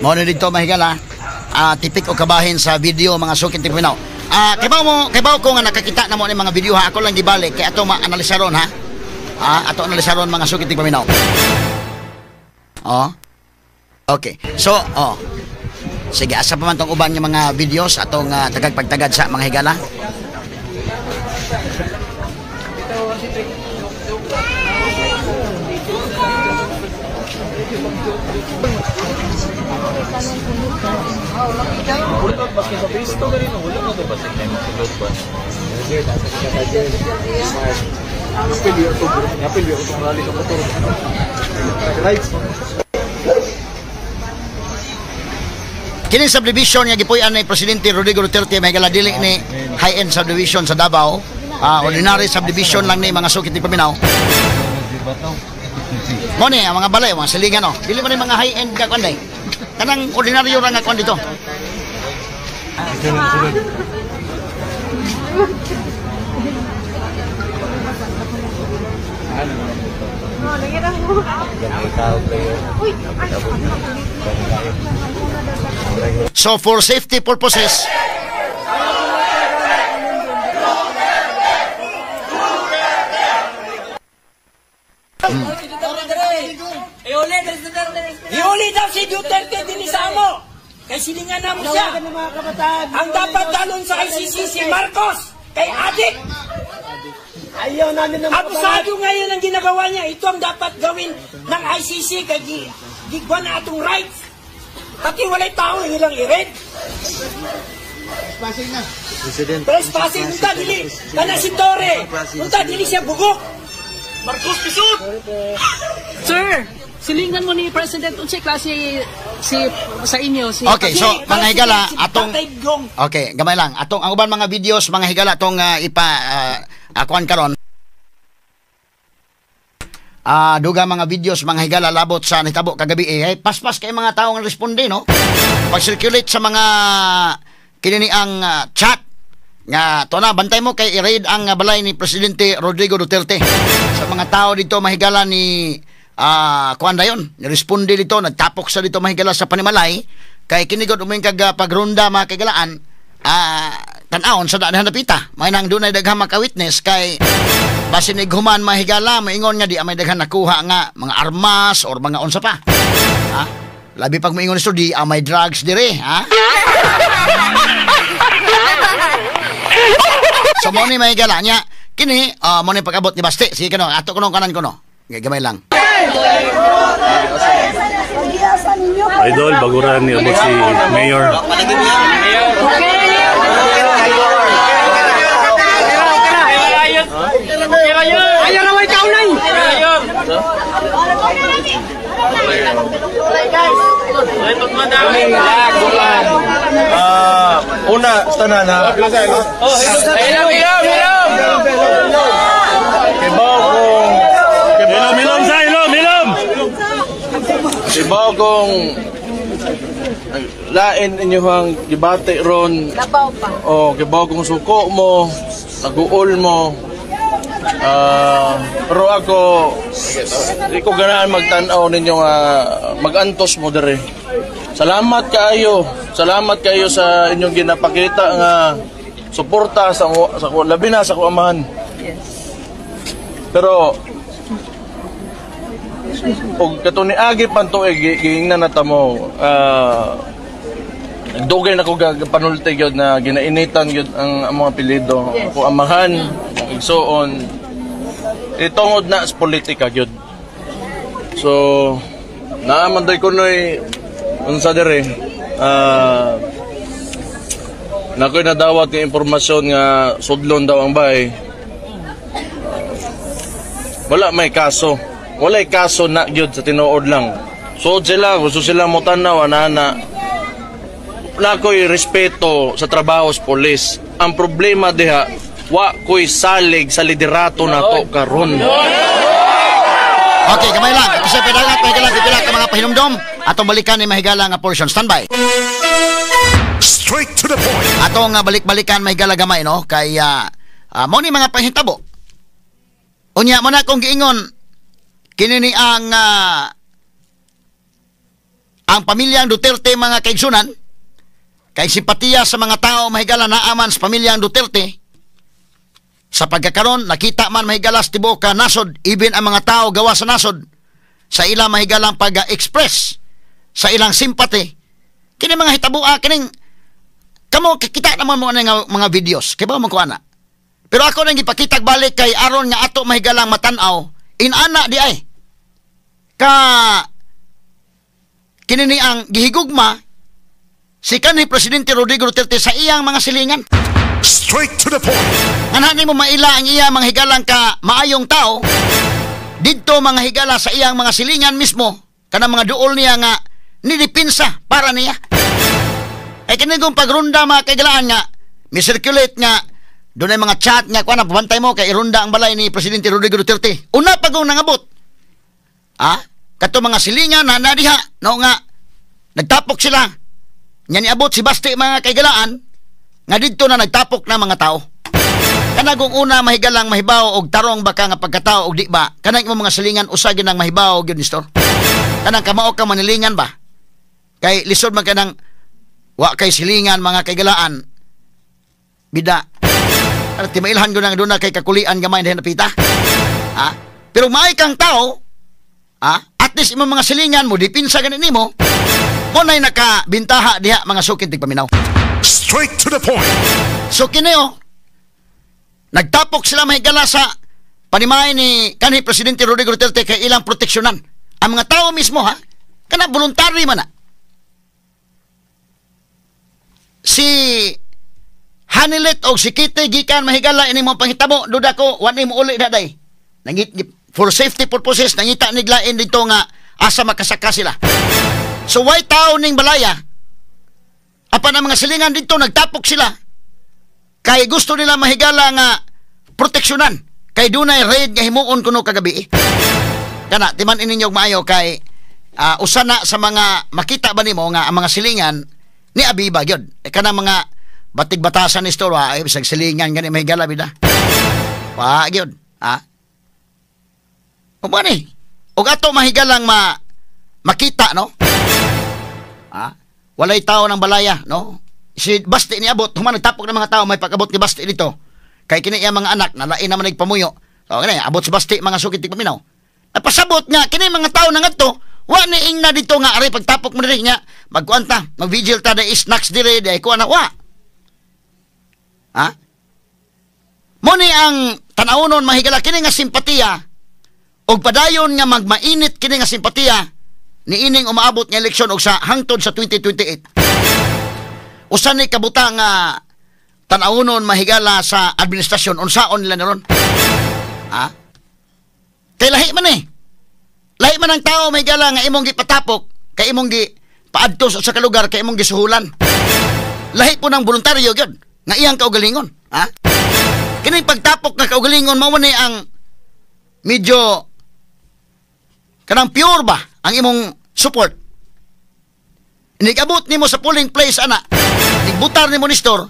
Mo ni dito mahigala, tipik o kabahin sa video mga sukin tipinaw. Kibaw ko nga nakakita na mo ni mga video ha, ako lang gibalik kay ato maanalisaron ha. Ato analisaron mga sukin tipaminaw. Oh. Okay. So, oh. Sige, asa pa man tong uban nga mga videos atong tagagpagtagad sa mga higala. Kini subdivision nga gipuy-an ni Presidente Rodrigo Duterte may higala dili ni high-end subdivision sa Davao. Ordinary subdivision lang ni mga sukit ni paminaw. Mo ni ang mga balay, mga silingan no. Dili man ni mga high-end ka kuan day. Kanang ordinaryo ra nga kuan dito. So for safety purposes, Iuli daw si Duterte din sa amo. Kay silingan na mo siya. Ang dapat dalon sa ICC si Marcos kay adik. Ayaw namin ng abusado ngayon ang ginagawa niya. Ito ang dapat gawin ng ICC kay gigwa na atong rights. Pati walay tao ilang i-raid. Trespassing na. Trespassing unta dili. Kana si Torre. Unta dili siya bugok. Marcos pisot. Sir, silingan mo ni President unsay klase si sa inyo si. Okay, so mga higala atong okay, gamay lang atong ang uban mga videos mga higala atong ipa akuan karon. Duga mga videos mga higala labot sa nitabo kagabi eh paspas kay mga tawo nga responde no. Pag-circulate sa mga kini ang chat nga to na bantay mo kay i-raid ang balay ni Presidente Rodrigo Duterte. Sa mga tao dito mahigala ni Kuan dayon, niresponde dito, nagtapok sa dito, mahigala, sa panimalay kay kini gud uming kag pagronda, mga kaigalaan, tan-awon sa daan napita may nang dunay daghang maka-witness kay basin ighuman, mahigala, maingon nga di may daghan nakuha nga mga armas or mga unsa pa, ha? Labi pag moingon isto, di may drugs dire, ha? So mo ni, mahigala niya kini, mo ni pag-abot ni Basti. Sige kano, ato kuno kanan kuno. Gamay lang. Idol, baguran ni abot si Mayor. Ayaw na may kaunay! Una, tanan ha. Hilom, hilom, hilom! Kibaw kong Hilom, hilom sa, hilom, hilom! Kibaw kong lain inyong gibati ron. Labaw pa. Oh, kibaw kong suko mo, naguol mo. Pero ako di ko ganahan magtan-aw ninyo nga magantos mo diri. Salamat kaayo. Salamat kaayo sa inyong ginapakita nga suporta sa labi na sa amahan. Pero og kato ni agi pan tuig giingnan na ta mo, dugay na ko panulti gyud na ginainitan gyud ang mga apelyido. Ako amahan, ang igsuon. Itungod na sa politika gyud. So naa man day kunoy unsa diri, nakoy nadawat nga impormasyon nga sudlon daw ang bahay. Wala may kaso. Walay kaso na gyud sa tinuod lang. Suod sila, gusto sila mo tanaw ana. Nakoy respeto sa trabaho sa pulis. Ang problema diha, wa koy salig sa liderato nato karon. Okay, gamay lang. Ito sa pedagat, mahigala, pipila ka mga pahinumdom. Atong balikan ni mahigala nga portion. Standby. Straight to the point. Atong balik-balikan, mahigala, gamay, no? Kay, mo ni mga panghitabo. Unya mo na kung giingon, kini ni ang pamilyang Duterte, mga kaigsunan, kay simpatiya sa mga tao, mahigala, naaman sa pamilyang Duterte. Sa pagkakaron, nakita man, mahigala, sa tibuok ka nasod, even ang mga tao gawa sa nasod, sa ilang mahigalang pag-express, sa ilang simpati. Kini mga hitabua, kining, kamo, kita naman mo nga mga videos, kay ba mo ko ana? Pero ako nang gipakitag balik kay aron nga ato mahigalang matanaw, inana di ay. Ka, kini ni ang gihigugma, si kanhi Presidente Rodrigo Duterte sa iyang mga silingan. Straight to the point. Anha nimo maila ang iya mga higalang ka maayong tao didto, mga higala, sa iyang mga silingan mismo, kanang mga duol niya nga nidipinsa para niya. Ay kini kung pagrunda, mga kaigalaan, nga mi-circulate nga dunay mga chat nga kuan pabantay mo kay irunda ang balay ni Presidente Rodrigo Duterte. Una pa kung nangabot. Ah, kato mga silingan na nadiha no nga nagtapok sila. Nya niabot si Basti, mga kaigalaan, nga didto na nagtapok na mga tao. Kanang una mahigalang mahibaw og tarong baka nga pagkatao og di ba? Kanang imong mga silingan usa gyud ang mahibaw gyud, Nestor. Kanang kamao ka manilingan ba? Kay lisod man kanang wa kay silingan, mga kaigalaan. Bida. Ano, timailhan ko nang doon na kay kakulian gamay na napita. Ha? Pero maay kang tao, ha? At least imong mga silingan mo, dipinsa ganin nimo, mo na'y nakabintaha diha, mga sukin tigpaminaw. Straight to the point. So kini oh, nagtapok sila, mahigala, sa panimay ni kanhi Presidente Rodrigo Duterte kay ilang proteksyonan. Ang mga tao mismo, ha, kana voluntary man na. Si Hanilet og si Kitty gikan, mahigala, ini mo panghitabo, duda ko wa ni mo uli daday. Nangit for safety purposes nangita niglain dito nga asa makasaka sila. So why tao ning balaya? Apan ang mga silingan dito nagtapok sila. Kay gusto nila, mahigala, nga proteksyonan. Kay dunay raid nga himuon kuno kagabi. Kana timan ininyo maayo kay usa na sa mga makita ba nimo nga ang mga silingan ni Abiba gyud. E kana mga batig-batasan ni Store, ay bisag silingan gani, mahigala, bida. Wa gyud, ha? O ba ni? Og ato mahigalang makita, no? Ha? Walay tao ng balaya, no? Si Basti niabot, human nagtapok ng mga tao may pag-abot ni Basti dito. Kay kini iya mga anak nalain naman nagpamuyo. So kini abot si Basti mga sukit tigpaminaw. Napasabot nga kini mga tao na ngadto, wa ni ingna dito nga ari pagtapok mo diri nga magkuan ta, mag-vigil ta dai snacks diri dai kuan na wa. Ha? Mo ni ang tan-awnon mahigala kini nga simpatiya og padayon nga magmainit kini nga simpatiya niining umaabot nga eleksyon og sa hangtod sa 2028. Usa ni kabuta nga tan-awnon mahigala sa administrasyon unsaon nila naron. Ha? Kay lahi man eh. Lahi man ang tao mahigala nga imong gipatapok, kay imong gipaadto sa usa ka lugar, kay imong gisuhulan. Lahi po ng voluntaryo gyud nga iyang kaugalingon, ha? Kini pagtapok nga kaugalingon mao ni ang medyo kanang pure ba ang imong support. Nigabot nimo sa polling place ana, nigbutar nimo ni store,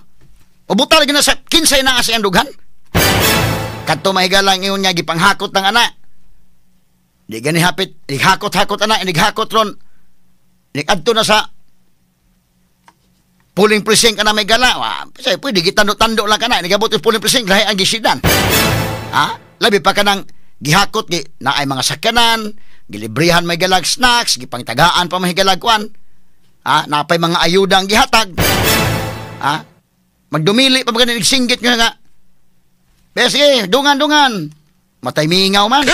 o butar gyud na sa kinsay naa sa iyang dughan. Kadto mahigalang ingon nga gipanghakot ng ana. Di gani hapit, nighakot-hakot ana, nighakot ron. Nigadto na sa polling precinct ana may gala. Wa, say pwede gitando-tando lang kana, nigabot yung polling precinct lahi ang gisidan. Ha? Labi pa kanang gihakot gi naay mga sakyanan, gilibrihan may galag snacks, gipangtagaan pa may galag kuan. Ha? Napay mga ayudang gihatag. Ha? Magdumili pa ba nagsinggit nga nga. Be, sige, dungan-dungan. Matay mingaw man.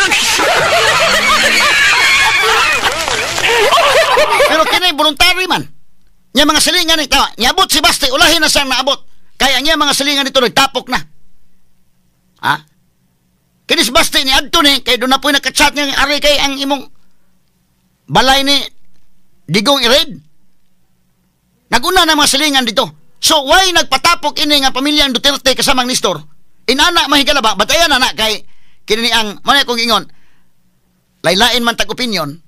Pero kini voluntary man. Nya mga silingan ni tawa, niabot si Basti, ulahin na siyang naabot. Kaya niya mga silingan dito nagtapok na. Ha? Kini si Basti ni adto ni kay doon na po'y nakachat niya ari kay ang imong balay ni Digong i-raid. Naguna na mga silingan dito. So why nagpatapok ini nga pamilyang Duterte kasamang Nestor? Inana mahigala ba? Batayan na na kay kini ang man akong ingon. Laylain man tag opinion.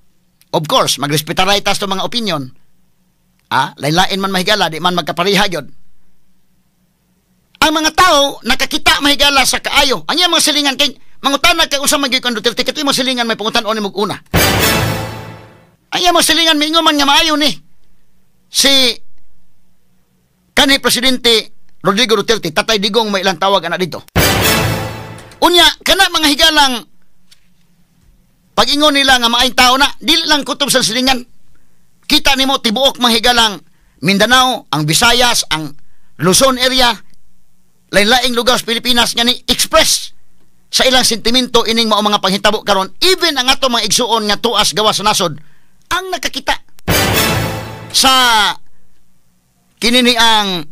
Of course, magrespetaray tas to mga opinion. Ah, laylain man mahigala, di man magkapareha gyud. Ang mga tao nakakita mahigala sa kaayo. Ang iyang mga silingan kay mangutana kay unsa man gyud kang Duterte kay mga silingan may pangutan-on nimo una. Ang iyang mga silingan miingon man nga maayo ni si kanhi presidente Rodrigo Duterte, Tatay Digong may ilang tawag ana dito. Unya kana mga higalang pag-ingon nila nga maayong tao na, dili lang kutob sa silingan. Kita nimo tibuok mga higalang Mindanao, ang Visayas, ang Luzon area, lain-laing lugar sa Pilipinas nga ni express sa ilang sentimento ining mao mga panghitabo karon. Even ang ato mga igsuon nga tuas gawas sa nasod ang nakakita sa kini ni ang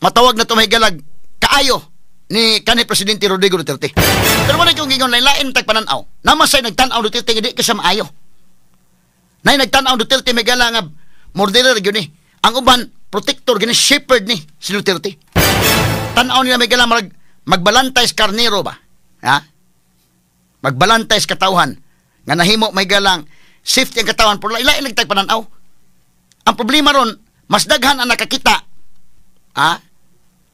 matawag na tumahigalag kaayo ni kanhi presidente Rodrigo Duterte. Pero wala kong ingon lain-lain tag panan-aw. Namasay nagtan-aw Duterte nga di ka siya maayo. Nay nagtan-aw Duterte may gala nga murderer gyud ni. Ang uban protector gini shepherd ni si Duterte. Tan-aw nila may gala magbalantay sa karnero ba? Ha? Magbalantay sa katawhan nga nahimo may galang safety ang katawan pero lain-lain nagtag panan-aw. Ang problema ron mas daghan ang nakakita. Ha?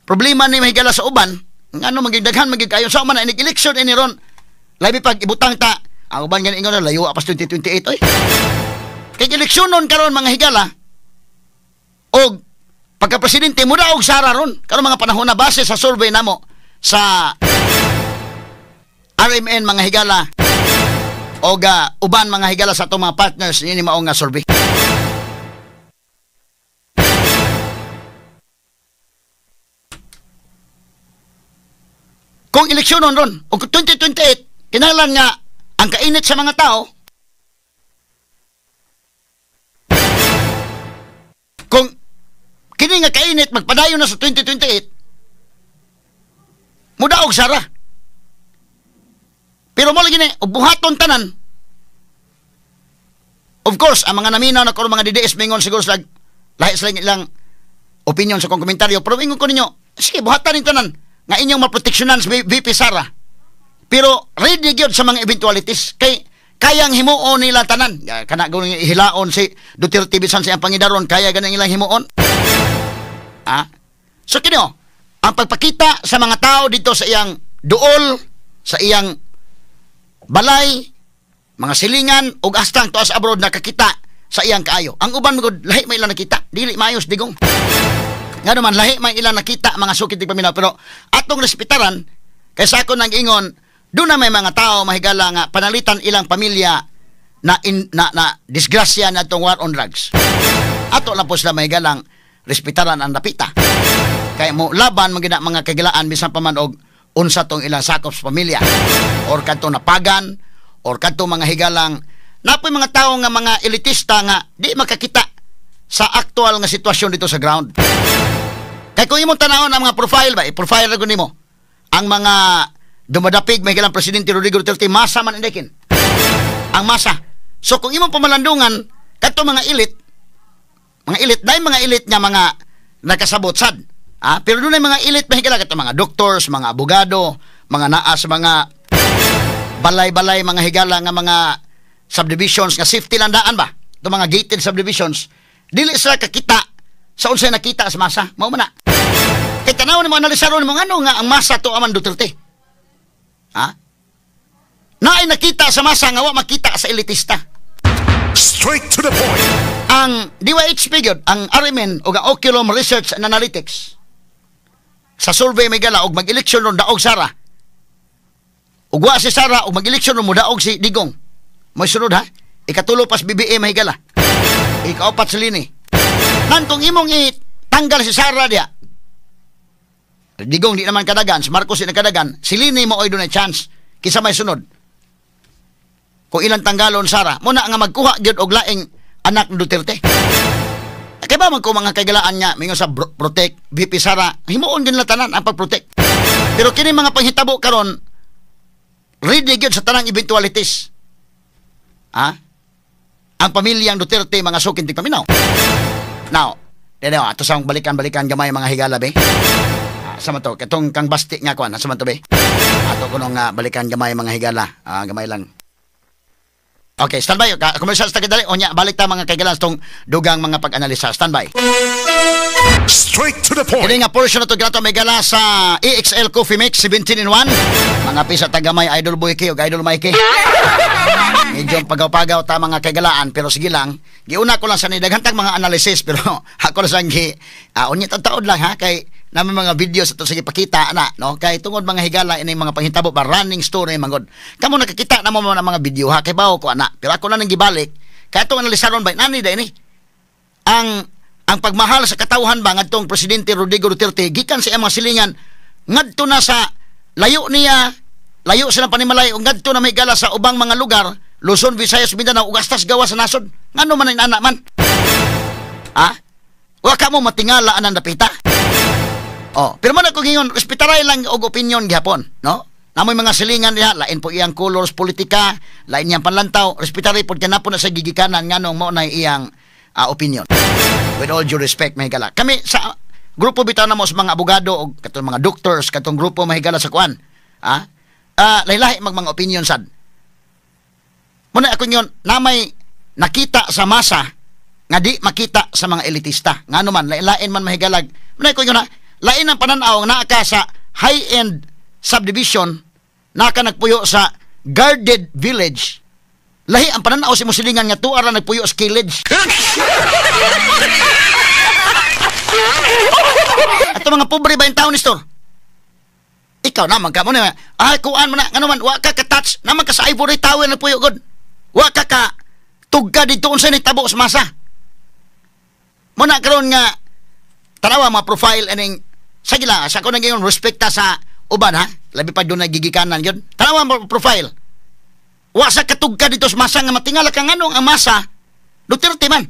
Problema ni mahigala sa uban, ngano maging daghan maging kayo sa uban na inig election ini ron. Labi pag ibutang ta, ang uban gani ingon layo pa sa 2028 oy. Kay eleksyon nun karon mga higala og pagka presidente mo og Sara ron karon mga panahon na base sa survey namo sa RMN mga higala og uban mga higala sa atong mga partners niini mao nga survey. Kung eleksyon nun ron og 2028 kinahanglan nga ang kainit sa mga tao kung kini nga kainit magpadayon na sa 2028 mudaog Sara. Pero mo lagi ni og buhaton tanan. Of course ang mga naminaw na karon mga DDS mingon siguro sila lahi sila ilang opinion sa kong komentaryo, pero ingon ko ninyo sige buhatan ning tanan nga inyong maproteksyonan sa VP Sara. Pero ready gyud sa mga eventualities kay kayang himuon nila tanan. Kana gud hilaon si Duterte bisan sa iyang pangidaron kaya ganing ilang himuon. Ah? So kini ang pagpakita sa mga tao dito sa iyang duol, sa iyang Balay, mga silingan ug astang tuas abroad nakakita sa iyang kaayo. Ang uban magud lahi may ilang nakita, dili maayos digong. Nga naman lahi may ilang nakita mga sukit paminaw, pero atong respetaran kay sa ako nang ingon, doon na may mga tao mahigala nga panalitan ilang pamilya na na disgrasya na itong war on drugs. Ato lang po sila mahigalang respetaran ang napita. Kaya mo laban magina mga kagilaan bisan pa man og unsa tong ilang sakop sa pamilya or kadto napagan or kadto mga higalang napoy mga tao nga mga elitista nga di makakita sa aktual nga sitwasyon dito sa ground. Kay kung imong tanawon ang mga profile ba, i-profile ra gud nimo ang mga dumadapig may higalang Presidente Rodrigo Duterte, masa man indekin. Ang masa. So kung imong pamalandungan kadto mga elite dai mga elite nga mga nakasabot sad. Ah, pero doon ay mga elite mahigala kadto mga doctors, mga abogado, mga naa sa mga balay-balay, mga higala nga mga subdivisions nga safety lang daan ba? Ito mga gated subdivisions, dili sila kakita sa unsay nakita sa masa. Mao man na. Kay tanaw nimo, analisaron nimo ngano nga ang masa to aman Duterte. Ha? Naay nakita sa masa nga wa makita sa elitista. Straight to the point. Ang DYHP gyud, ang RMN o ang Oculum Research and Analytics sa survey may gala og mag-eleksyon ron daog Sara. Ug wa si Sara og mag-eleksyon ron modaog si Digong. May sunod ha. Ikatulo pas BBM mahigala. Ikaapat si Lini. Nan kung imong itanggal si Sara diya, Digong di naman kadagan, si Marcos di na kadagan, si Lini mo oy dunay chance kisa may sunod. Kung ilang tanggalon Sara, muna nga magkuha gyud og laing anak ng Duterte. Kaya ba man ko mga kagalaan nga mingon sa protect VP Sara, himuon din tanan ang pag-protect. Pero kini mga panghitabo karon ready gyud sa tanang eventualities. Ha? Ang pamilyang Duterte mga sukin tigpaminaw. Now, dene ato sa balikan-balikan gamay mga higala be. Sa man to katong kang Basti nga kuan, sa man to be. Ato kuno nga balikan gamay mga higala, gamay lang. Okay, stand by. Commercial sa dali. Onya, balik ta mga kaigalan tong dugang mga pag-analisa. Stand by. Straight to the point. Kini nga portion na to ginato may gala sa EXL Coffee Mix 17 in 1. Mga pisa tagamay Idol Boy K ug Idol Mikey. Medyo pagaw-pagaw ta mga kaigalaan pero sige lang. Giuna ko lang sa nidaghantag mga analysis pero ako lang sang gi unya taod lang ha kay namin mga videos ato sige pakita na no kay tungod mga higala ini mga panghitabo ba running story mangod. Kamo nakakita na mo mga video ha kay bawo ko ana pero ako na nang gibalik kay atong analisaron ba nani da ini ang pagmahal sa katawhan ba ngadtong Presidente Rodrigo Duterte gikan sa iyang mga silingan ngadto na sa layo niya, layo sa panimalay ug ngadto na mahigala sa ubang mga lugar, Luzon, Visayas, Mindanao ug astas gawa sa nasod. Ngano man ang ana man? Ha? Wa ka mo matingala anang dapita? Oh, pero man ako ngingon, respetaray lang og opinion gihapon, no? Namoy mga silingan diha, lain po iyang colors politika, lain niyang panlantaw, respetaray pod kanapon na sa gigikanan nganong mao na iyang opinion. With all due respect, mahigala. Kami sa grupo bitaw na mo sa mga abogado o katong mga doctors, katong grupo mahigala sa kuan. Ha? Lahi-lahi mag mga opinion sad. Muna ako ngingon, namay nakita sa masa nga di makita sa mga elitista. Ngano man, lain-lain man mahigalag. Muna ako ngingon ha, lain ang pananaw naa ka sa high-end subdivision, naa ka nagpuyo sa guarded village. Lahi ang pananaw sa imong silingan nga tuara ra nagpuyo sa village. Ato mga pobre ba yung taon ni store? Ikaw naman ka mo na, ay kuan mo na, ngano man, wa ka ka-touch, naman ka sa ivory tower nagpuyo god. Wa ka ka tugka dito unsay nitabo sa masa. Muna karon nga tanawa mga profile aning sige lang, sa ko nang ingon respekta sa uban ha, labi pa doon nagigikanan yun. Tanawa mga profile. Wa sa katugka dito sa masa nga matingala ka nganong ang masa Duterte man.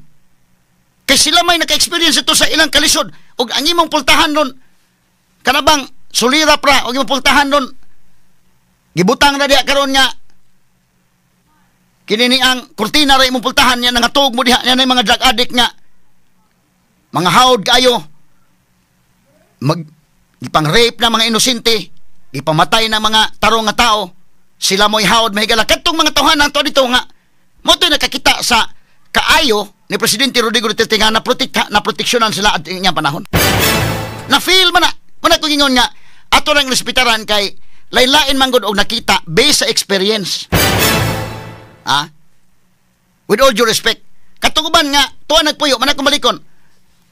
Kay sila may naka-experience ito sa ilang kalisod ug ang imong pultahan nun kanabang sulira pra ug imong pultahan nun gibutang na diha karon nga kini ni ang kurtina ra imong pultahan niya nangatug mo diha niya na mga drug addict nga mga hawd kayo mag ipang-rape na mga inosente, ipamatay na mga tarong nga tao, sila mo'y hawd mahigala. Katong mga tawhanan to dito nga, mo to'y nakakita sa kaayo ni Presidente Rodrigo Duterte nga naproteksyonan sila at inyang panahon. Na-feel man na, muna kong ingon nga, ato lang respetaran kay Lain-lain man gud og nakita based sa experience. Ha? With all due respect, katong uban nga tuwa nagpuyo, man ako malikon.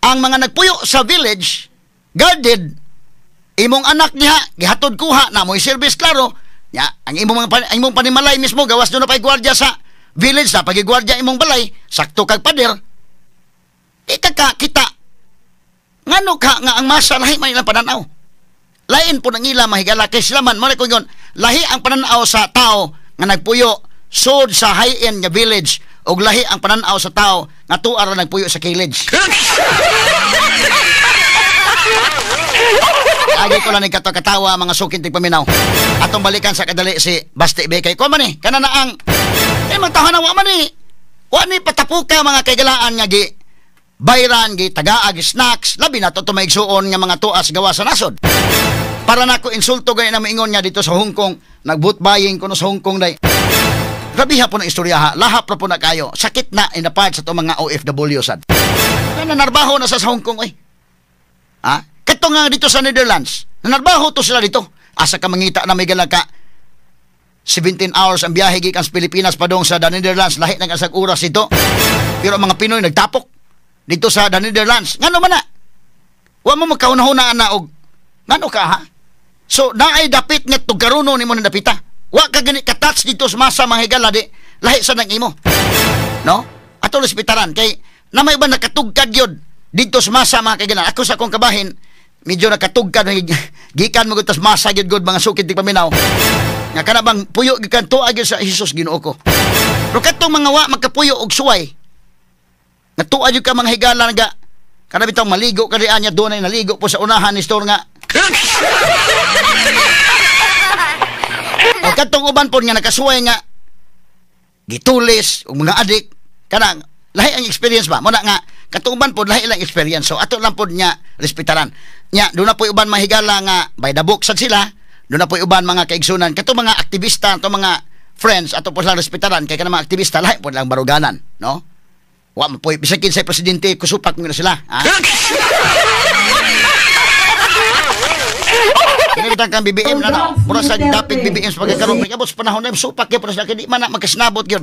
Ang mga nagpuyo sa village, guarded, imong anak diha gihatod kuha na mo'y service klaro. Ya, ang imong mga ang imong panimalay mismo gawas do na pay gwardiya sa village na pagigwardiya imong balay, sakto kag pader. Di ka kita. Ngano ka nga ang masa lahi man ilang pananaw. Lain po ng ila mahigala kay sila man mo ko ingon, lahi ang pananaw sa tao nga nagpuyo sud sa high-end nga village og lahi ang pananaw sa tao nga tuara nagpuyo sa village. Lagi ko lang nagkatawa mga sukin tigpaminaw. Atong balikan sa kadali si Basti B kay ko man ni kana na ang magtahan na wa man ni. Wa ni patapuka mga kaigalaan nga gi bayran gi tagaag snacks labi na to maigsuon nga mga tuas gawa sa nasod. Para nako insulto gani na maingon nga dito sa Hong Kong, nag-vote buying kuno sa Hong Kong day. Grabiha po ng istorya ha, lahap ra po na kayo. Sakit na inapad sa itong mga OFW sad. Nanarbaho na sa Hong Kong oy. Ha? Kato nga dito sa Netherlands, nanarbaho to sila dito. Asa ka mangita na may galaka 17 hours ang biyahe gikan sa Pilipinas padung sa the Netherlands, lahi nang asag oras dito. Pero ang mga Pinoy nagtapok dito sa the Netherlands. Ngano man na? Wa mo magkauna-hunaan na og ngano ka ha? So naay dapit nga tugaruno nimo na dapita. Wa ka gani ka-touch dito sa masa mga higala di lahi sa nang imo. No? Ato respetaran kay na may uban nakatugkad gyud dito sa masa mga kaigalan. Ako sa akong kabahin medyo nakatugkad gikan mo gud tas masa gyud gud mga sukid tigpaminaw. Nga kana bang puyo gikan tuwa gyud sa Hesus Ginoo ko. Pero katong mga wa magkapuyo og suway. Nga tuwa gyud ka mga higala nga kana bitong maligo ka dian nya dunay naligo po sa unahan ni store nga. O katong uban po nga nakasuway nga gitulis og mga adik kanang lahi ang experience ba mo na nga katong uban po lahi lang experience, so ato lang pod nya respetaran nya. Doon na po uban mahigala nga by the book sad sila, doon na po uban mga kaigsunan katong mga aktivista, atong mga friends, ato po silang respetaran kay kanang mga aktivista lahi po lang baruganan, no? Wa man po bisan kinsay presidente kusupak mo na sila, ha? Kinabitang kang BBM na na. Mura sa dapit BBM sa pagkakaroon. Abot sa panahon na supak yun. Pero sila di man na magkasnabot yun.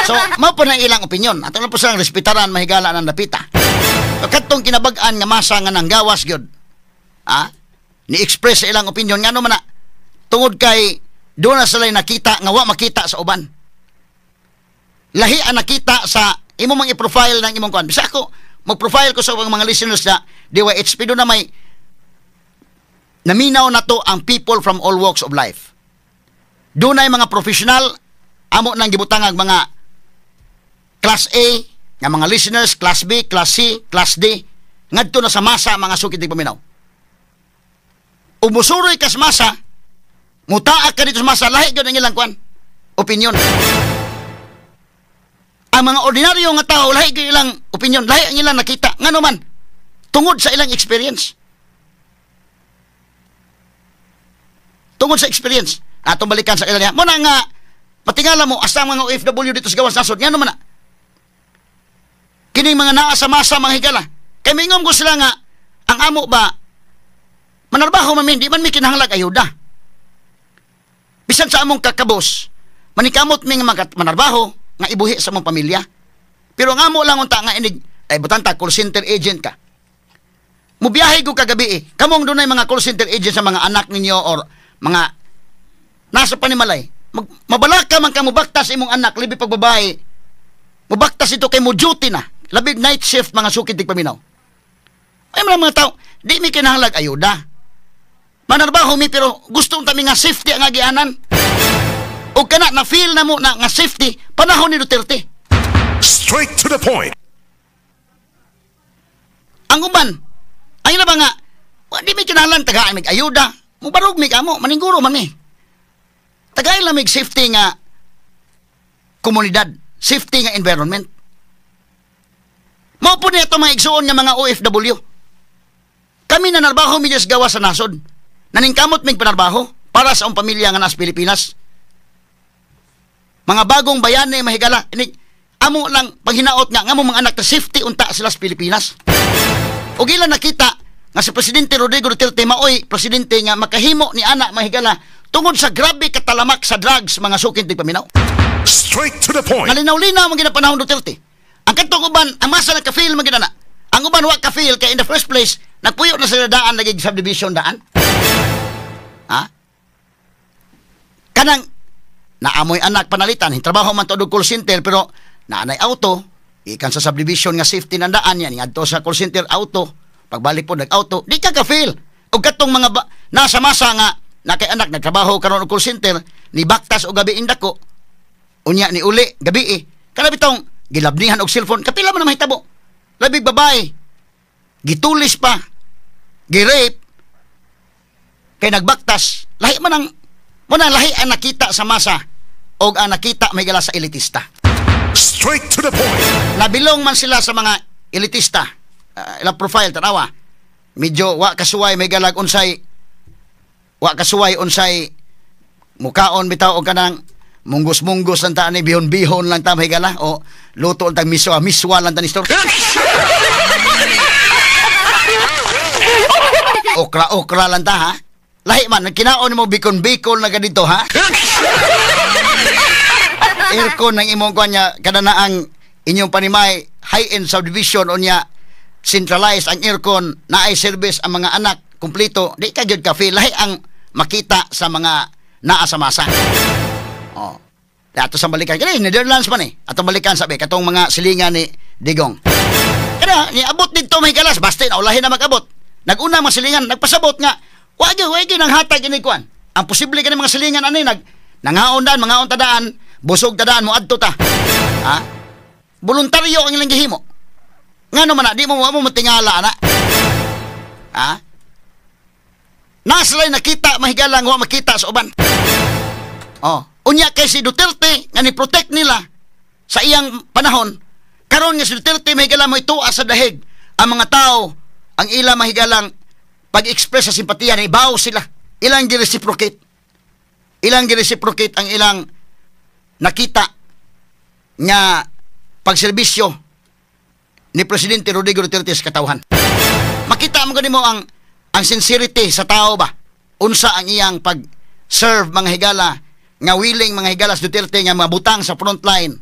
So, mao po na ilang opinyon. Ato lang po silang respetaran, mahigala ng dapita. Katong kinabag-an nga masa nga nanggawas yun. Ha? Ni-express sa ilang opinyon. Nga naman na, tungod kay doon na sila'y nakita nga wa makita sa uban. Lahi ang nakita sa imong mga i-profile ng imong kuan. Bisa ako, mag-profile ko sa mga listeners na DYHP doon na may naminaw na to ang people from all walks of life. Doon ay mga professional, amo nang gibutang ang mga class A, nga mga listeners, class B, class C, class D, ngadto na sa masa mga sukit di paminaw. Umusuroy ka sa masa, mutaak ka dito sa masa, lahi gyud ang ilang kuan, opinion. Ang mga ordinaryo nga tao, lahi gyud ilang opinion, lahi ang ilang nakita, ngano man, tungod sa ilang experience. Tungod sa experience. Atong balikan sa kanila. Muna nga, patingala mo, asa ang mga OFW dito sa gawas nasod. Nga naman na. Kining mga naa sa masa, mga higala. Kay mingom ko sila nga, ang amo ba, manarbaho man, di man mi kinahanglag ayuda. Bisan sa among kakabos, manikamot mi nga manarbaho, nga ibuhi sa among pamilya. Pero ang amo lang unta nga inig, ay butanta, call center agent ka. Mubiyahe ko kagabi eh. Kamong dunay mga call center agent sa mga anak ninyo or mga nasa panimalay. Mabalaka man ka mubaktas imong anak, libi pag babae. Mubaktas ito kay mo duty na. Labi night shift mga sukid tigpaminaw. Ay mga tao, di mi kinahanglag ayuda. Manarbaho mi pero gusto unta mi nga safety ang agianan. O kana na feel na mo na nga safety panahon ni Duterte. Straight to the point. Ang uban, ay na ba nga, di mi kinahanglan tagaan mig ayuda. Mubarog mi kamo, maninguro man mi. Tagay lang mig safety nga komunidad, safety nga environment. Mao po niya ito mga igsuon nga mga OFW. Kami na narbaho mi gawa sa nasod. Naningkamot mig panarbaho para sa among pamilya nga nasa Pilipinas. Mga bagong bayani mahigala, amo lang paghinaot nga ngamo mga anak na safety unta sila sa Pilipinas. Ug ilang nakita nga si Presidente Rodrigo Duterte maoy presidente nga makahimo ni ana mga higala tungod sa grabe katalamak sa drugs mga sukin tigpaminaw. Straight to the point. Nalinaw-linaw man ginapanahon Duterte. Ang katong uban ang masa nagka-feel man gina na. Ang uban wa ka-feel kay in the first place nagpuyo na sila daan naging subdivision daan. Ha? Kanang naamoy anak panalitan, trabaho man to og call center pero naanay auto, ikan sa subdivision nga safety ng daan yan, ngadto sa call center auto, pagbalik po nag-auto, di ka ka-feel. Og katong mga nasa masa nga nakay anak nagtrabaho karon og call center, ni baktas og gabi indako, unya ni uli gabi eh. Kana bitong gilabnihan og cellphone, kapila man na mahitabo. Labig babae, gitulis pa, gi-rape, kay nagbaktas, lahi man ang muna lahi ang nakita sa masa og ang nakita may gala sa elitista. Straight to the point. Nabilong man sila sa mga elitista. Ilang profile tanawa. Medyo wa kasuway may galag unsay wa kasuway unsay mukaon bitaw og kanang munggos-munggos lang ta ani bihon-bihon lang ta may gala o luto lang tag miswa miswa lang ta ni store. Okra-okra lang ta ha. Lahi man kinaon mo bikon-bikon na ganito ha. Aircon ng imong kuan niya kada na ang inyong panimay high-end subdivision unya centralized ang aircon naay service ang mga anak kumpleto di ka gyud ka feel lahi ang makita sa mga naa sa masa. Oh. Ato sa balikan kini Netherlands man eh. Atong balikan sabi katong mga silingan ni Digong. Kada niabot didto may galas basta na ulahin na mag-abot. Naguna mga silingan nagpasabot nga wa gyud nang hatag ini kuan. Ang posible kani mga silingan ani nag nangaon daan mangaon ta daan busog ta daan moadto ta. Ha? Voluntaryo ang ilang gihimo. Ngano man na di mo mo matingala ana. Ha? Naslay nakita mahigalang wa makita sa uban. Oh, unya kay si Duterte nga ni protect nila sa iyang panahon. Karon nga si Duterte mahigala mo ituas sa dahig ang mga tao ang ila mahigalang pag-express sa simpatiya ni ibaw sila. Ilang gi-reciprocate. Ilang gi-reciprocate ang ilang nakita nga pagserbisyo ni Presidente Rodrigo Duterte sa katawhan. Makita mo gani mo ang sincerity sa tao ba? Unsa ang iyang pag-serve mga higala nga willing mga higala sa Duterte nga mabutang sa frontline.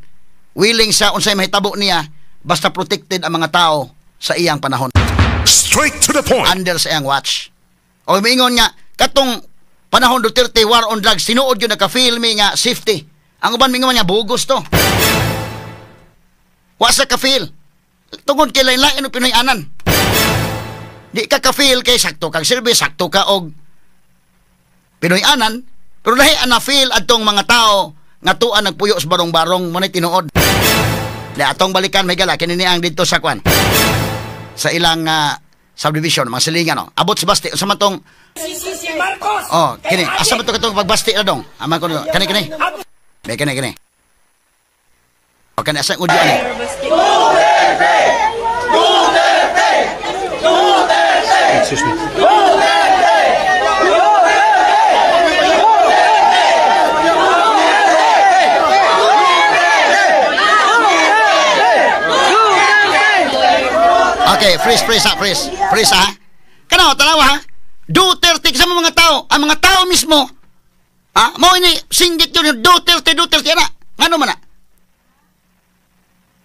Willing sa unsay mahitabo niya basta protected ang mga tao sa iyang panahon. Straight to the point. Under sa iyang watch. O miingon nga katong panahon Duterte war on drugs tinuod yun naka-feel mi nga safety. Ang uban mingon nga bugos to. Wa sa ka-feel. Tungod kay lain-lain og Pinoy anan. Di ka ka-feel kay sakto kag service, sakto ka og Pinoy anan, pero lahi ang na-feel adtong mga tao nga tuan nagpuyo sa barong-barong mo na tinuod. Di atong balikan may gala kini ni ang didto sa kwan. Sa ilang subdivision mga silingan no. Abot sa Basti sa man tong si Marcos. Oh, kini asa man to katong pagbasti na dong. Aman ko kani kani. Be kani kani. O kani asa audio ani. Duterte! Duterte! Duterte! Excuse me. Duterte! Duterte! Duterte! Duterte! Okay, freeze, freeze ha, freeze. Freeze ha. Kano, tanawa ha. Duterte sa mga tao, ang mga tao mismo. Ha? Mao ini singgit yun Duterte, Duterte ana. Ngano man na?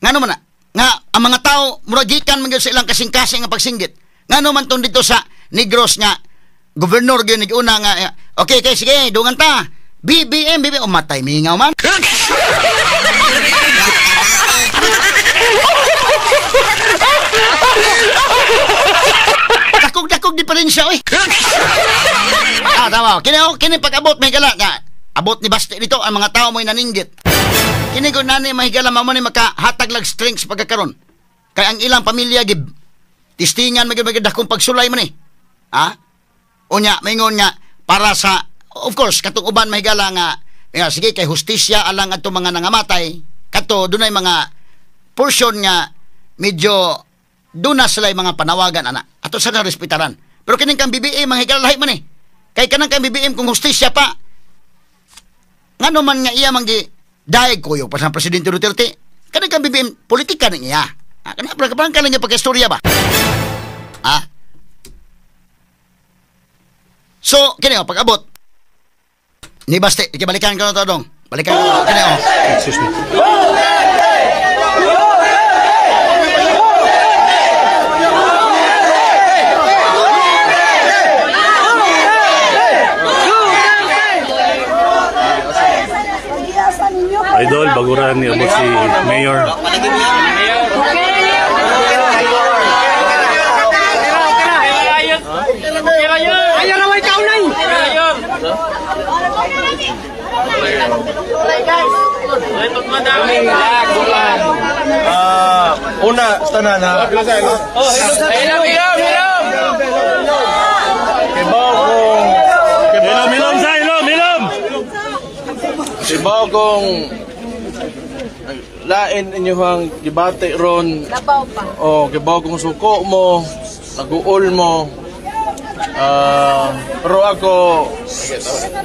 Ngano man na? Nga ang mga tao murag gikan man gyud sa ilang kasing-kasing nga pagsinggit. Ngano man tong dito sa Negros nga gobernador gyud nag-una nga okay, okay sige, dungan ta. BBM, BBM, oh, matay mingaw man. Dakog-dakog diferensya oy. Ah, tama. Kini oh, kini pag-abot may gala nga. Abot ni Basti dito ang mga tao mo'y naninggit. Kini ko nani mahigala mamo ni makahatag lag strength pagkakaron. Kay ang ilang pamilya gib tistingan magyud magyud dakong pagsulay man eh. Ha? Unya maingon nga para sa of course katong uban mahigala nga sige kay hustisya alang adto mga nangamatay kato dunay mga portion nga medyo duna sila mga panawagan ana. Ato sa respetaran. Pero kining kang BBM mahigala lahi man eh. Kay kanang kang BBM kung hustisya pa ngano man nga iya manggi daig kuyog pa sa Presidente Duterte. Kanang kang BBM politika ni iya. Ah, kana pa ka lang niya pagkastorya ba? Ah. So kini oh, pag-abot ni Basti, ikibalikan ko na to dong. Balikan ko na kini oh. Excuse me. Idol, baguran ni abot si Mayor. Una, sana na. Ilom, ilom sa, ilom, ilom! Kibaw kong lain inyuhang gibati ron. Labaw pa. Oh, kibaw kong suko mo, naguol mo. Pero ako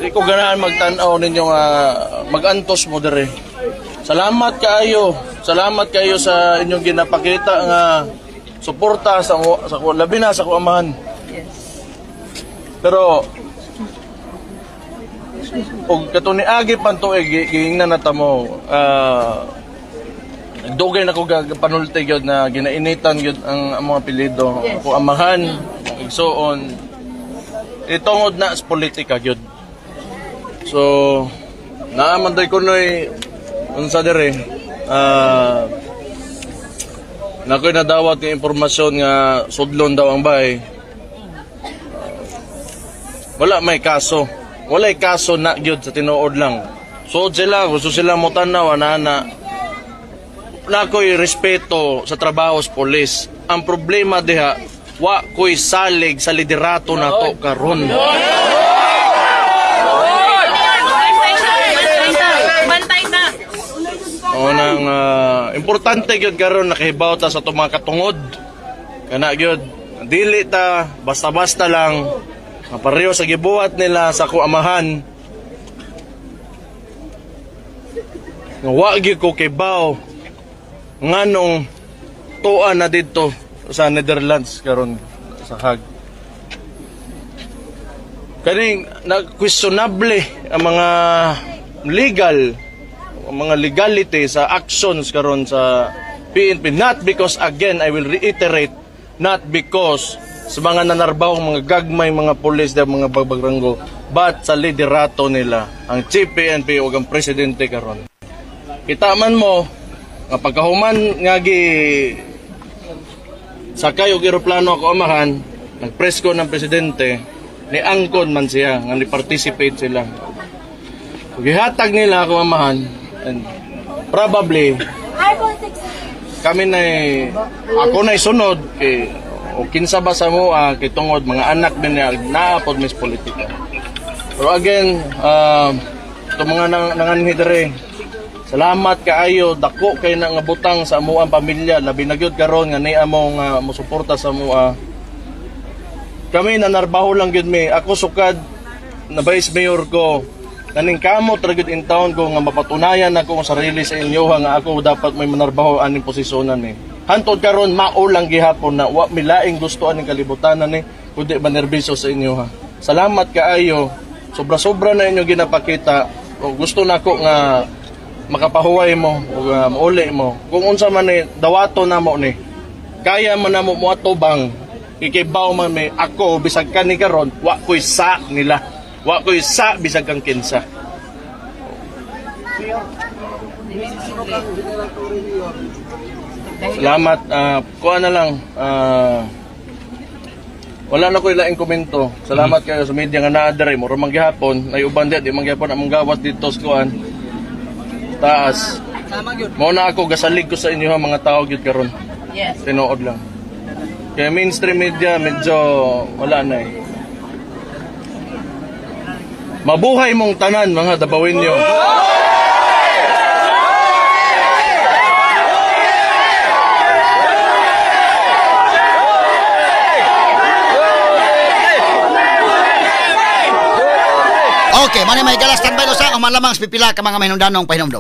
di ko ganahan magtan-aw ninyo nga magantos mo dere. Salamat kaayo. Salamat kaayo sa inyong ginapakita nga suporta sa labi na sa kuamahan. Yes. Pero og kato ni agi pan tuig giingnan na ta mo, dugay na ko panulti gyud na ginainitan gyud ang mga apelyido. Yes. Ako amahan, igsuon. Itungod na sa politika gyud. So naa man day kunoy unsa dere, nakoy nadawat nga impormasyon nga sudlon daw ang bahay. Wala may kaso. Walay kaso na gyud sa tinuod lang. Suod sila, gusto sila mo tan-aw ana-ana. Nakoy respeto sa trabaho sa pulis. Ang problema diha, wa ko'y salig sa liderato nato karon. Bantay na. O nang importante gyud karon nakahibaw ta sa atong mga katungod. Kana gyud, dili ta basta-basta lang mapareho sa gibuhat nila sa kuamahan. Nga wa gyud ko kibaw nganong tuwa na didto sa Netherlands karon sa Hague. Kaning nag-questionable ang mga legal, ang mga legality sa actions karon sa PNP, not because, again I will reiterate, not because sa mga nanarbahong mga gagmay mga pulis da mga bagbagrango, but sa liderato nila ang Chief PNP ug ang presidente karon. Kita man mo nga pagkahuman nga gi sakay og eroplano ako amahan, nagpress ko ng presidente, ni angkon man siya nga ni participate sila. Gihatag nila ako amahan, and probably kami na ako na sunod kay o kinsa ba sa mo kay tungod mga anak din niya naapod mis politika. Pero again, itong mga nanganhi dere, salamat kaayo, dako kay na nga butang sa amuang pamilya, labi na gyud karon nga niya mo nga mosuporta sa mua. Kami nanarbaho lang gyud mi. Ako sukad na vice mayor ko, naning kamot ra gyud in town ko nga mapatunayan ako ang sarili sa inyo nga ako dapat may manarbaho aning posisyonan ni. Hantod karon mao lang gihapon na wa milaing gusto aning kalibutanan ni kundi manerbiso sa inyo ha. Salamat kaayo. Sobra-sobra na inyo ginapakita. O gusto nako nga makapahuway mo o mauli mo. Kung unsa man ni dawato namo ni. Kaya man namo moatubang ikibaw man mi ako bisag kani karon wa koy sa nila. Wa koy sa bisag kang kinsa. Salamat. Kuha na lang. Wala na ko ilaing komento. Salamat kayo sa media nga naa diri. Mura man gihapon, nay uban di man gihapon among gawas dito sa kuan. Taas. Mao na ako gasalig ko sa inyo ha, mga tao gyud karon. Yes. Tinuod lang. Kaya mainstream media medyo wala na eh. Mabuhay mong tanan mga Dabawenyo. Okay, mani may galas standby sa ang malamang pipila ka mga mahinungdanong pahinumdom.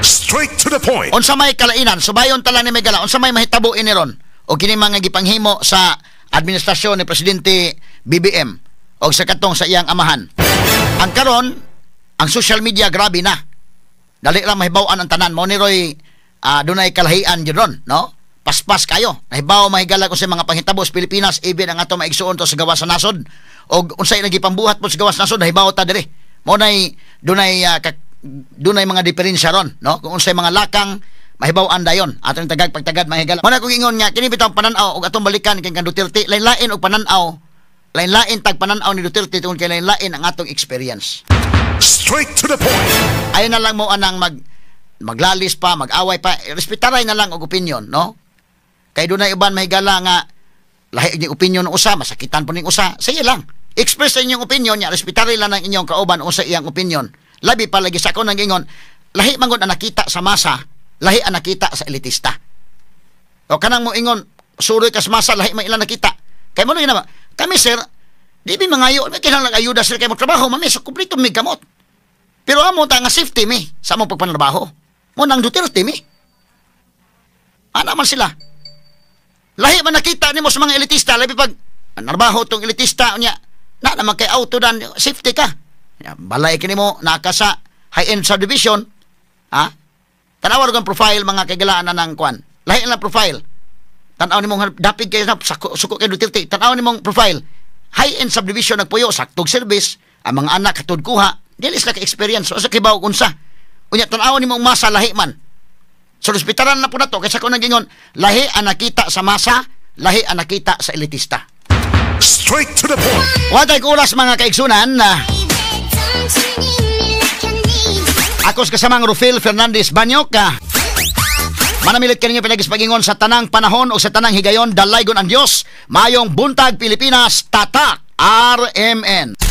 Straight to the point. Unsa may kalainan, subayon tala ni Megala, unsa may mahitabo ini ron o kini mga gipanghimo sa administrasyon ni Presidente BBM. o sa katong sa iyang amahan. Ang karon, ang social media grabe na. Dali lang mahibaw-an ang tanan mo ni Roy, dunay kalahian jud ron, no? Paspas kayo. Nahibaw mahigala ko sa mga panghitabo sa Pilipinas, even ang ato maigsuon to sa gawas sa nasod og unsay nagipambuhat po sa gawas sa nasod, nahibaw ta diri. Mo nay dunay dunay mga diferensya ron, no? Kung unsay mga lakang mahibaw-an dayon. Atong tagag pagtagad mahigala. Mo na kung ingon nga kini bitawng panan-aw og atong balikan kay kang Duterte, lain-lain og panan-aw, lain-lain tag panan-aw ni Duterte tungod kay lain-lain ang atong experience. Straight to the point. Ayaw na lang mo anang maglalis pa, mag-away pa, respetaray na lang og opinion, no? Kay dunay uban mahigala nga lahi ni opinion ng usa, masakitan po ning usa. Sige lang. Express sa inyong opinion nya, respetaray lang ang inyong kauban unsa iyang opinion. Labi pa lagi sa ako nang ingon, lahi man gud ang nakita sa masa, lahi ang nakita sa elitista. O kanang mo ingon, suroy kas masa, lahi man ilang nakita. Kay mo na kami sir, di mi mangayo, may kinahanglan ayuda sir kay mo trabaho, mami so kumpleto mi gamot. Pero amo ta nga safety mi sa among pagpantrabaho. Mo nang Duterte mi. Ana man sila. Lahi man nakita nimo sa mga elitista, labi pag narbaho tong elitista unya, na naman kay auto dan safety ka. Balay kini mo naka sa high-end subdivision, ha? Tan-awa ang profile mga kaigalaan na ng kwan. Lahi lang profile. Tan-aw nimong dapig kay suko kay Duterte. Tan-aw nimong profile. High-end subdivision nagpuyo, saktog service, ang mga anak katud kuha, dili sila ka-experience so sa kibaw unsa. Unya tan-aw nimong masa lahi man. So respetaran na po nato kaysa ko nagingon, lahi ang nakita sa masa, lahi ang nakita sa elitista. Straight to the point. Watay oras mga kaigsunan. Ako sa kasamang Rufil Fernandez Banyok. Manamilit kaninyo pinagispagingon sa tanang panahon o sa tanang higayon, dalaygon ang Dios. Mayong buntag Pilipinas, tatak RMN.